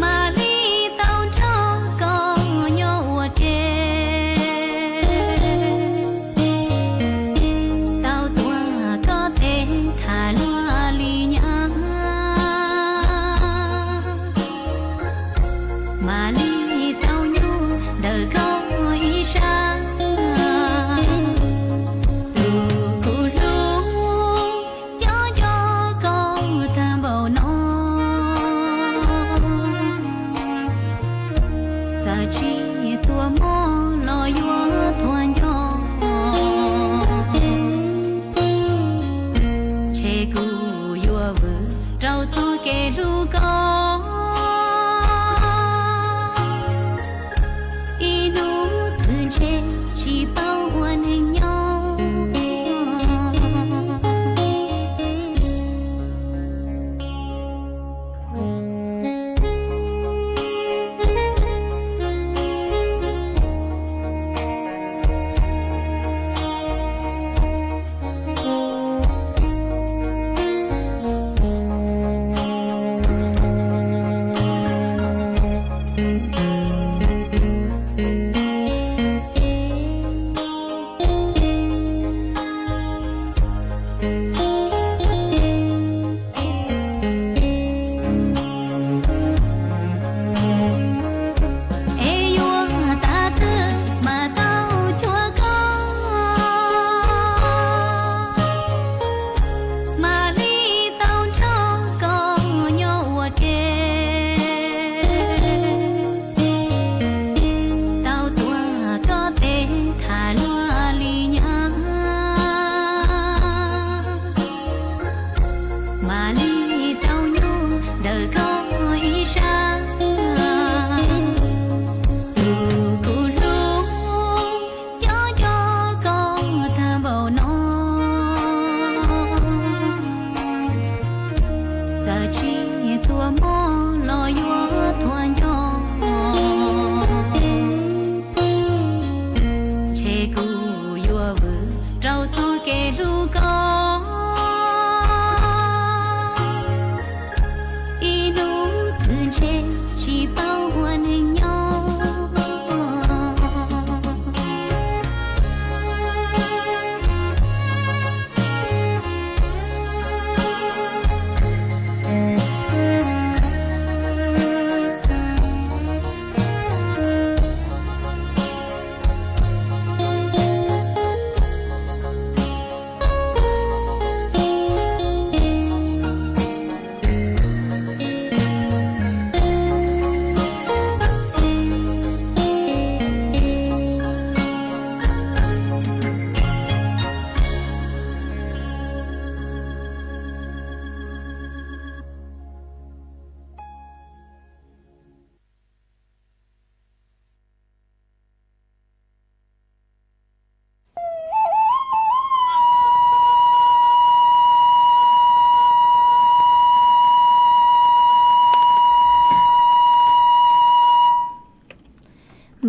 mam li tau nrog koj nyob ua ke. Tau tuav koj tes tham luag li nyab, mam li tau nyuaj ntawm koj ib sab. Tus kuv hlub, nco nco koj tag npaum no. Txawm tsis tuaj mob los yuav tuag nco, ntshe kuv yuav vwm rau txoj kev hlub koj. Ib hnub twg ntshe tsis paub ua neeg nyob.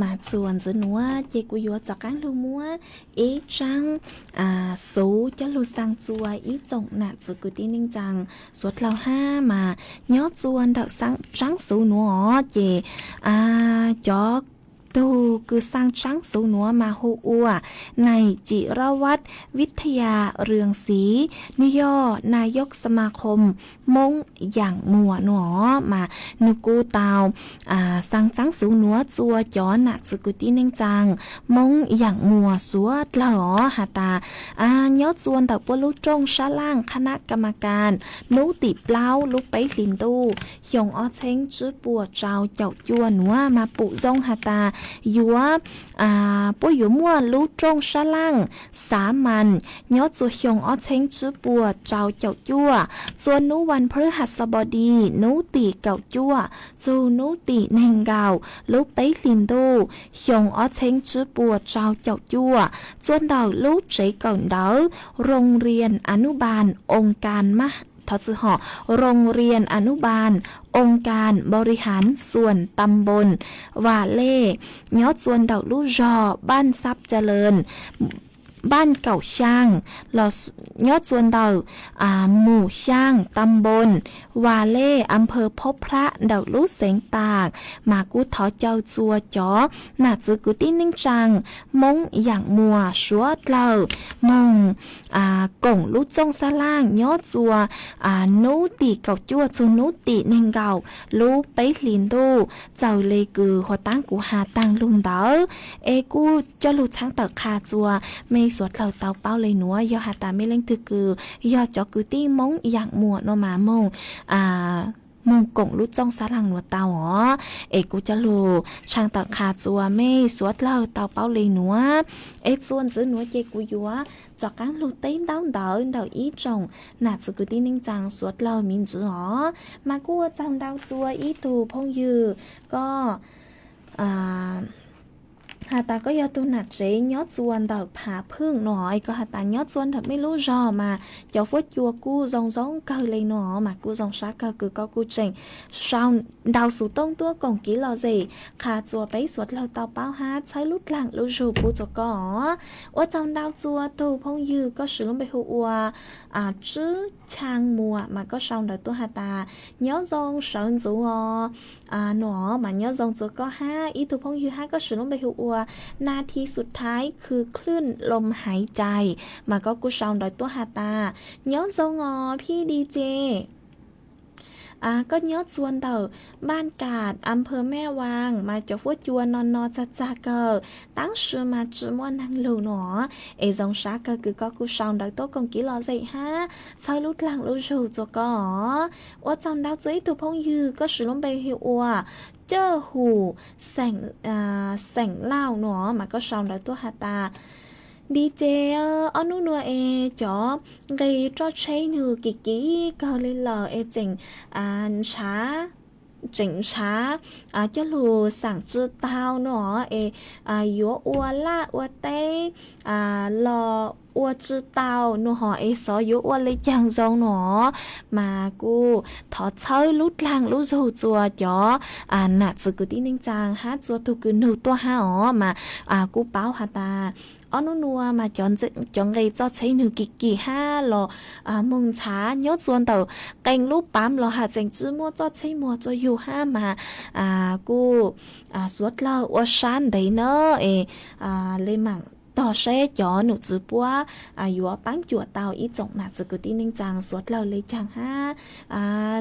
Mas txuas ntxiv nuav ces kuv yuav rov qaab lug muab ib tsaab xuv coj lug xaa txua ib tsoom nam txwv kwv tij neej tsaa suav dlawg hab. Mas nyob txuas ntawm tsaab xuv nuav os ces cov tug kws xaa tsaab xuv nuav mas hu ua Nais Cim Rab Vaj Vij Thaj Yaa Rwang Xiv, nwg yog Nayok Sma Khom Moob Yaam Muas nuav os. Mas nwg kuj tau xaa tsaab xuv nuav txua cov nam txwv kwv tij neej tsaa Moob Yaam Muas suav dlawg os has tas nyob txuas ntawm puab lub rooj sab laaj khab nab ka ma kas nub tim plaub lub peb hlis ntuj xyoo ob txheeb tsib puas rau caum cuaj nuav mas pum zoo has tas yuav puab yuav muaj lub rooj sab laaj xav mas nyob txuas xyoo ob txheeb tsib puas rau caum cuaj, txua nub vas phu has xab pos dis nub tim kaum cuaj txug nub tim neeg nkaum lub peb hlis ntuj xyoo ob txheeb tsib puas rau caum cuaj, txuas ntawm lub tsev kawm ntawv Roo Rias Anub Npas Oos Kas Mab, thov txwm hom, Roo Rias Anub Npas Oos Kas Npau Ri Haav Xuas Tam Npoos Vas Lej, nyob txuas ntawm lub zog Npaj Xab Ca Lees Npaj Kaum Xyaa los nyob txuas ntawm Mus Xyaa Tam Npoos Vas Lej Am Phawv Phob Phlab ntawm lub xeev Tas. Mas kuj thov caw txua cov nam txwv kwv tij neej tsaa Moob Yaam Muas suav dlawg moog koom lub rooj sab laaj nyob txuas nub tim kaum cuaj txug nub tim neeg nkaum lub peb hlis ntuj txawm le kws huv taab kuv has taag lug ntawd. Es kuj coj lug tshaav tawm qha txua mej suav dlawg tau paub le nuav, yog has tas mej leej twg kws yog cov kwv tij Moob Yaam Muas nuav mas moog moog koom lub rooj sab laaj nuav tau os. Es kuj coj lug tshaav tawm qha txua mej suav dlawg tau paub le nuav. Es txuas ntxiv nuav ces kuv yuav rov qaab lug teb ntaub ntawv ntawm ib tsoom nam txwv kwv tij neej tsaa suav dlawg me ntsis os. Mas kuj ua tsaug ntau txua ib tug phooj ywg, koj has tas koj yog tug nam tsev nyob txua ntawm Phav Phwj nuav es koj has tas nyob txua ntawm mej lub zog mas cov fuab cua kuj zoo zoo kawg le nuav mas kuj zoo sab kawg kws koj kuj tseem sau ntau xuv tooj tuaj koom kev lom zem qha txua peb suav dlawg tau paub hab txhawb lub dlaag lub zug pub txua koj os. Ua tsaug ntau txua tug phooj ywg koj siv lub npe hu ua Tswb Chaa Muas mas koj sau ntawv tuaj has tas nyob zoo sawv ntxuv os. Nuav mas nyob zoo txua koj hab ib tug phooj ywg hab koj siv lub npe hu ua Nas Thi Xub Thaiv Khwv Khlwj Lom Haiv Cai mas koj kuj sau ntawv tuaj has tas nyob zoo os Phij Di Ces. Koj nyob txua ntawm Npaj Kas Am Phawv Mej Vaas mas cov fuab cua no no txag txag kawg, tab sis mas tsi muaj neeg lug nuav. Es zoo sab kawg kws koj kuj sau ntawv tuaj koom kev lom zem hab txhawb lub dlaag lub zug txua koj os. Ua tsaug ntau txua ib tug phooj ywg koj siv lub npe hu ua Cawj Hum Xeem Lauj nuav mas koj sau ntawv tuaj has tas Di Ces, ob nub nuav es cov nqe roj tsheb nwg kim kim kawg le lawm es tseem ntshav, tseem ntshav coj lug xaam tsi tau nuav es yuav ua laj ua teb los ua tsi tau nuav hov es xyov yuav ua le caag zoo nuav. Mas kuj thov txhawb lub dlaag lub zug txua cov nam txwv kwv tij neej tsaa hab txua tug kws nug tuaj hab os. Mas kuj paub has tas ob nub nuav mas cov nqe roj tsheb nwg kim kim hab los moog ntshav nyob txua ntawm qee lub paam los has tseem tsi muaj roj tsheb muag txua yug hab mas kuj suav dlawg ua sab ntev na es le maam tog seb cov num tswv puab yuav paab cuam tau ib tsoom nam txwv kwv tij neej tsaa suav dlawg le caag hab.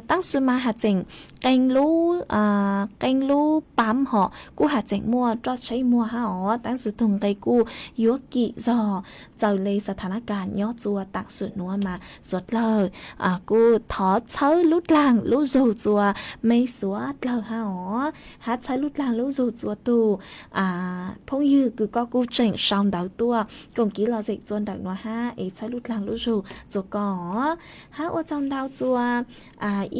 Tab sis mas has tseem qee lub, qee lub paam hov kuj has tseem muaj roj tsheb muag hab os, tab sis tug nqe kuj yuav kim zog txawm le xa tha na kas nyob txua taam sim nuav mas suav dlawg kuj thov txhawb lub dlaag lub zug txua mej suav dlawg hab os, hab txhawb lub dlaag lub zug txua tug phooj ywg kws koj kuj tseem sau ntawv tuaj koom kev lom zem txua ntawm nuav hab es txhawb lub dlaag lub zug txua koj os. Hab ua tsaug ntau txua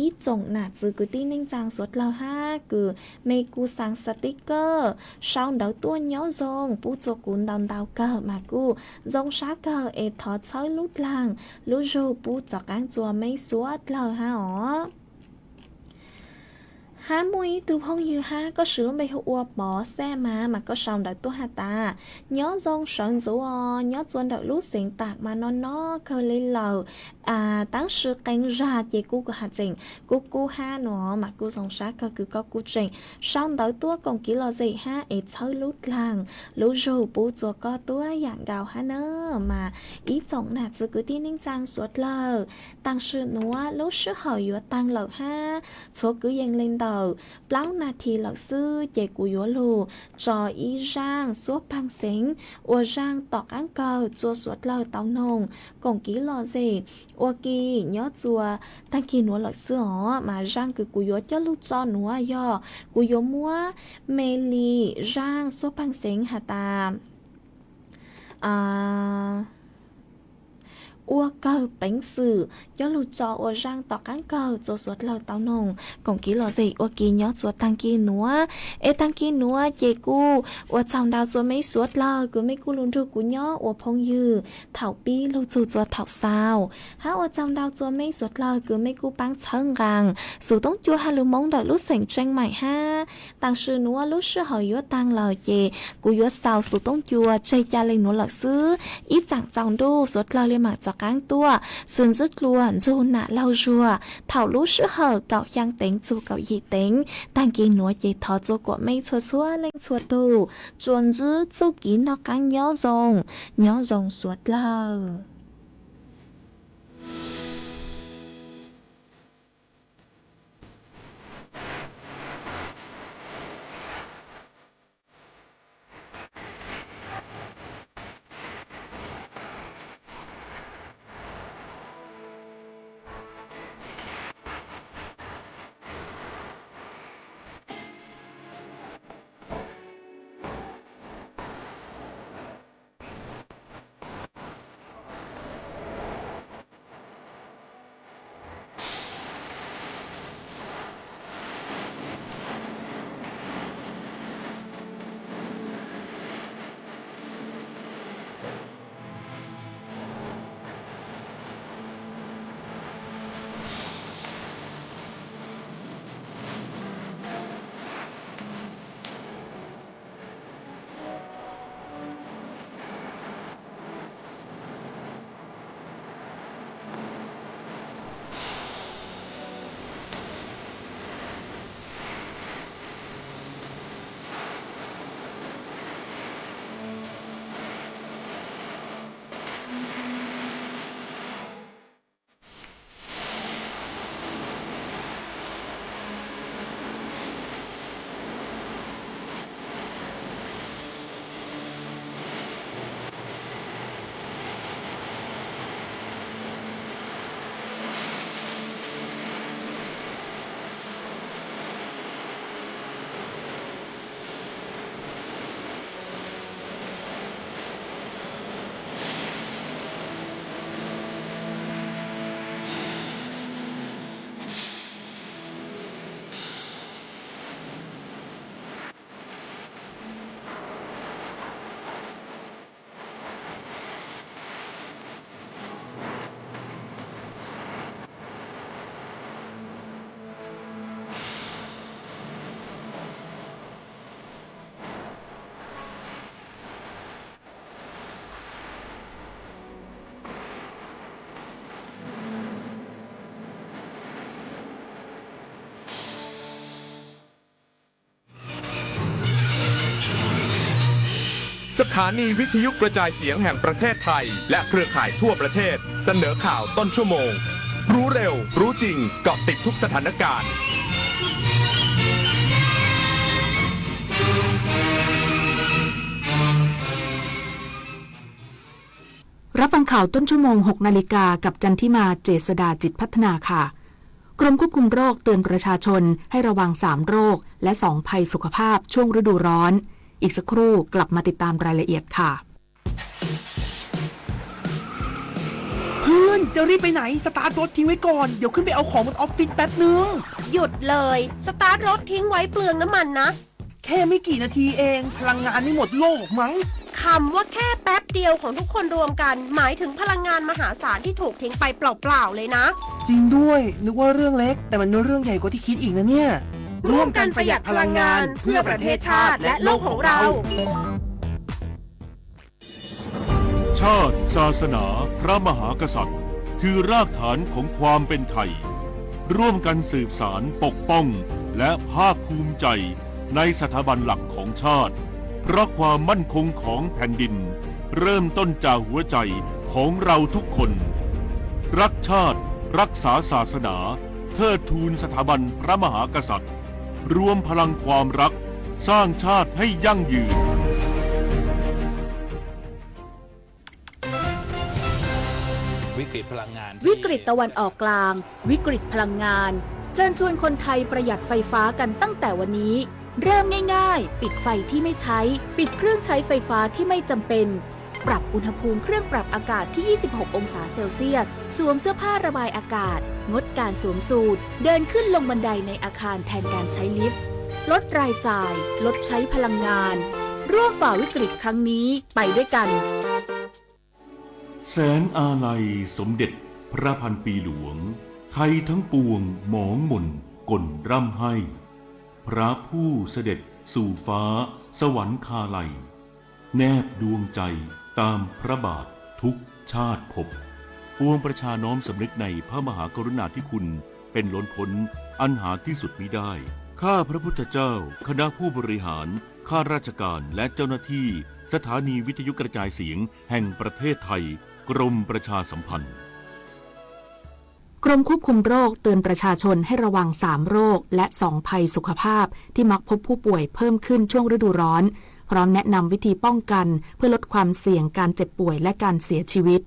ib tsoom nam txwv kwv tij neej tsaa suav dlawg hab kws mej kuj xaa xaa tib kawj sau ntawv tuaj nyob zoo pub txua kuv ntau ntau kawg mas kuj zoo sab kawg es thov txhawb lub dlaag lub zug pub txaus qaab txua mej suav dlawg hab os. Hab muaj ib tug phooj ywg hab, koj siv lub npe hu ua Pov Xaj mas, mas koj sau ntawv tuaj has tas, nyob zoo sawv ntxuv os, nyob txua ntawm lub xeev Tam mas no no kawg li lawm, tab sis qee zag ces kuv kuj has tseem kub kub hab no, mas kuj zoo sab kawg kws koj kuj tseem sau ntawv tuaj koom kev lom zem hab es txhawb lub dlaag lub zug pub txua koj tuab yaam nkaus hab na. Mas ib tsoom nam txiv kwv tij neej tsaa suav dlawg, taam sim nuav lub sij hawm yuav taag lawm hab, txhua kwv yees le ntawm plaub nas this lawm xwb ces kuv yuav lug tso ib zaaj xuab paag xeev ua zaaj tom qaab kawg txua suav dlawg tau noog koom kev lom zem ua ke nyob txua taag kis nuav lawm xwb os. Mas zaaj kws kuv yuav coj lug tso nuav yog kuv yuav muab me li zaaj xuab paag xeev has tas ua kawg peev xwm coj lug tso ua zaaj tom qaab kawg txua suav dlawg tau noog koom kev lom zem ua ke nyob txua taag kis nuav. Es taag kis nuav ces kuj ua tsaug ntau txua mej suav dlawg kws mej kuj lug nrug kuv nyob ua phooj ywg thaum pib lug txug txua thaum xaus, hab ua tsaug ntau txua mej suav dlawg kws mej kuj paab txhawb nqaa xus toob cua hab lug Moob ntawm lub xeem Tseej Maim hab. Taam sim nuav lub sij hawm yuav taag lawm ces kuv yuav xaus xus toob cua tseg ca le nuav lawm xwb. Ib tsaam tsaus ntuj suav dlawg le maam rov qaab tuaj xwb ntxwb dlua ntxug nam laug zuag thaum lub sij hawm kaum xyaa teev txug kaum yim teev. Taag kis nuav ces thov txua kuam mej txhua txhua leej txhua tug tsuas ntsib txuj kev noj qaab nyob zoo, nyob zoo suav dlawg.สถานีวิทยุกระจายเสียงแห่งประเทศไทยและเครือข่ายทั่วประเทศเสนอข่าวต้นชั่วโมง รู้เร็ว รู้จริง เกาะติดทุกสถานการณ์ รับฟังข่าวต้นชั่วโมง หกนาฬิกา กับจันทิมา เจษฎาจิตพัฒนาค่ะ กรมควบคุมโรคเตือนประชาชนให้ระวัง สาม โรค และ สอง ภัยสุขภาพช่วงฤดูร้อน อีกสักครู่กลับมาติดตามรายละเอียดค่ะ เพื่อน จะรีบไปไหน สตาร์ทรถทิ้งไว้ก่อน เดี๋ยวขึ้นไปเอาของบนออฟฟิศแป๊บนึง หยุดเลย สตาร์ทรถทิ้งไว้เปลืองน้ำมันนะ แค่ไม่กี่นาทีเอง พลังงานไม่หมดโลกหรอกมั้ง คำว่าแค่แป๊บเดียวของทุกคนรวมกัน หมายถึงพลังงานมหาศาลที่ถูกทิ้งไปเปล่าๆเลยนะ จริงด้วย นึกว่าเรื่องเล็ก แต่มันเป็นเรื่องใหญ่กว่าที่คิดอีกนะเนี่ย ร่วมกันประหยัดพลังงานเพื่อประเทศชาติและโลกของเรา ชาติ ศาสนา พระมหากษัตริย์ คือรากฐานของความเป็นไทย ร่วมกันสืบสานปกป้อง และภาคภูมิใจในสถาบันหลักของชาติ เพราะความมั่นคงของแผ่นดิน เริ่มต้นจากหัวใจของเราทุกคน รักชาติ รักษาศาสนา เทิดทูนสถาบันพระมหากษัตริย์ รวมพลังความรัก สร้างชาติให้ยั่งยืน วิกฤตตะวันออกกลาง วิกฤตพลังงาน เชิญชวนคนไทยประหยัดไฟฟ้ากันตั้งแต่วันนี้ เริ่มง่ายๆ ปิดไฟที่ไม่ใช้ ปิดเครื่องใช้ไฟฟ้าที่ไม่จำเป็น ปรับอุณหภูมิเครื่องปรับอากาศที่ ยี่สิบหก องศาเซลเซียส สวมเสื้อผ้าระบายอากาศ งดการสวมสูท เดินขึ้นลงบันไดในอาคารแทนการใช้ลิฟต์ ลดรายจ่าย ลดใช้พลังงาน ร่วมฝ่าวิกฤตครั้งนี้ไปด้วยกัน แสนอาลัยสมเด็จพระพันปีหลวง ไทยทั้งปวงหมองหม่นก่นร่ำไห้ พระผู้เสด็จสู่ฟ้าสวรรคาลัย แนบดวงใจตามพระบาททุกชาติภพ ปวงประชาน้อมสำนึกในพระมหากรุณาธิคุณเป็นล้นพ้นอันหาที่สุดมิได้ ข้าพระพุทธเจ้า คณะผู้บริหาร ข้าราชการและเจ้าหน้าที่สถานีวิทยุกระจายเสียงแห่งประเทศไทย กรมประชาสัมพันธ์ กรมควบคุมโรคเตือนประชาชนให้ระวัง สาม โรค และ สอง ภัยสุขภาพ ที่มักพบผู้ป่วยเพิ่มขึ้นช่วงฤดูร้อน พร้อมแนะนำวิธีป้องกัน เพื่อลดความเสี่ยงการเจ็บป่วยและการเสียชีวิต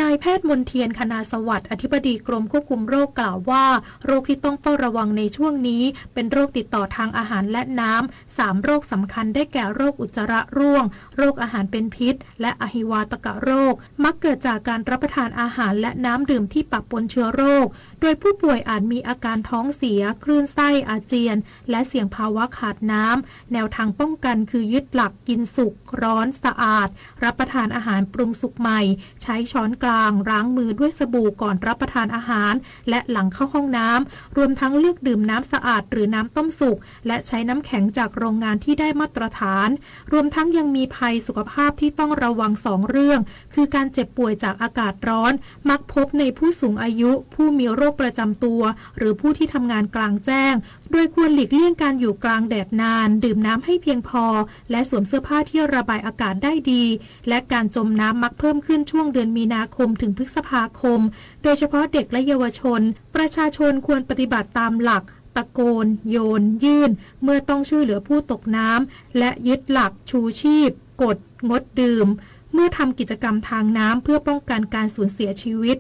นายแพทย์มนเทียน คณาสวัสดิ์ อธิบดีกรมควบคุมโรคกล่าวว่า โรคที่ต้องเฝ้าระวังในช่วงนี้ เป็นโรคติดต่อทางอาหารและน้ำ สาม โรคสำคัญได้แก่โรคอุจจาระร่วง โรคอาหารเป็นพิษ และอหิวาตกโรค มักเกิดจากการรับประทานอาหารและน้ำดื่มที่ปะปนเชื้อโรค โดยผู้ป่วยอาจมีอาการท้องเสีย คลื่นไส้ อาเจียน และเสี่ยงภาวะขาดน้ำ แนวทางป้องกันคือยึดหลักกินสุก ร้อน สะอาด รับประทานอาหารปรุงสุกใหม่ ใช้ช้อนกลาง ล้างมือด้วยสบู่ก่อนรับประทานอาหาร และหลังเข้าห้องน้ำ รวมทั้งเลือกดื่มน้ำสะอาดหรือน้ำต้มสุก และใช้น้ำแข็งจากโรงงานที่ได้มาตรฐาน รวมทั้งยังมีภัยสุขภาพที่ต้องระวัง สอง เรื่อง คือการเจ็บป่วยจากอากาศร้อน มักพบในผู้สูงอายุ ผู้มีโรคประจำตัว หรือผู้ที่ทำงานกลางแจ้ง โดยควรหลีกเลี่ยงการอยู่กลางแดดนาน ดื่มน้ำให้เพียงพอ และสวมเสื้อผ้าที่ระบายอากาศได้ดี และการจมน้ำมักเพิ่มขึ้นช่วงเดือนมีนาคมถึงพฤษภาคม โดยเฉพาะเด็กและเยาวชน ประชาชนควรปฏิบัติตามหลัก ตะโกน โยน ยื่น เมื่อต้องช่วยเหลือผู้ตกน้ำ และยึดหลัก ชูชีพ กด งดดื่ม เมื่อทำกิจกรรมทางน้ำ เพื่อป้องกันการสูญเสียชีวิต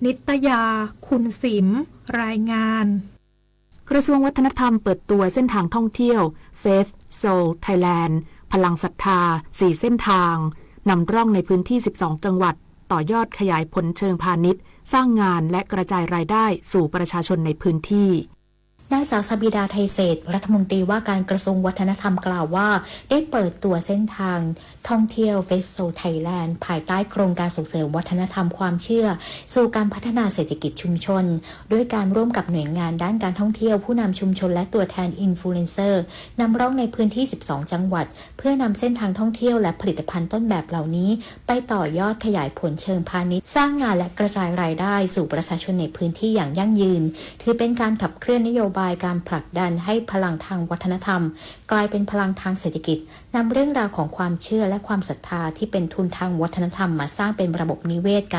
นิตยา คุณสิม รายงาน กระทรวงวัฒนธรรมเปิดตัวเส้นทางท่องเที่ยว Faith Soul Thailand พลังศรัทธา สี่ เส้นทาง นำร่องในพื้นที่ สิบสอง จังหวัด ต่อยอดขยายผลเชิงพาณิชย์ สร้างงานและกระจายรายได้สู่ประชาชนในพื้นที่ นางสาวซาบิดา ไทยเศรษฐ รัฐมนตรีว่าการกระทรวงวัฒนธรรมกล่าวว่า ได้เปิดตัวเส้นทางท่องเที่ยว Faith Soul Thailand ภายใต้โครงการส่งเสริมวัฒนธรรมความเชื่อ สู่การพัฒนาเศรษฐกิจชุมชน ด้วยการร่วมกับหน่วยงานด้านการท่องเที่ยว ผู้นำชุมชนและตัวแทน Influencer นำร่องในพื้นที่ สิบสอง จังหวัด เพื่อนำเส้นทางท่องเที่ยวและผลิตภัณฑ์ต้นแบบเหล่านี้ ไปต่อยอดขยายผลเชิงพาณิชย์ สร้างงานและกระจายรายได้สู่ประชาชนในพื้นที่อย่างยั่งยืน ถือเป็นการขับเคลื่อนนโยบายการผลักดันให้พลังทางวัฒนธรรม กลายเป็นพลังทางเศรษฐกิจ นำเรื่องราวของความเชื่อและความศรัทธาที่เป็นทุนทางวัฒนธรรมมาสร้างเป็นระบบนิเวศการ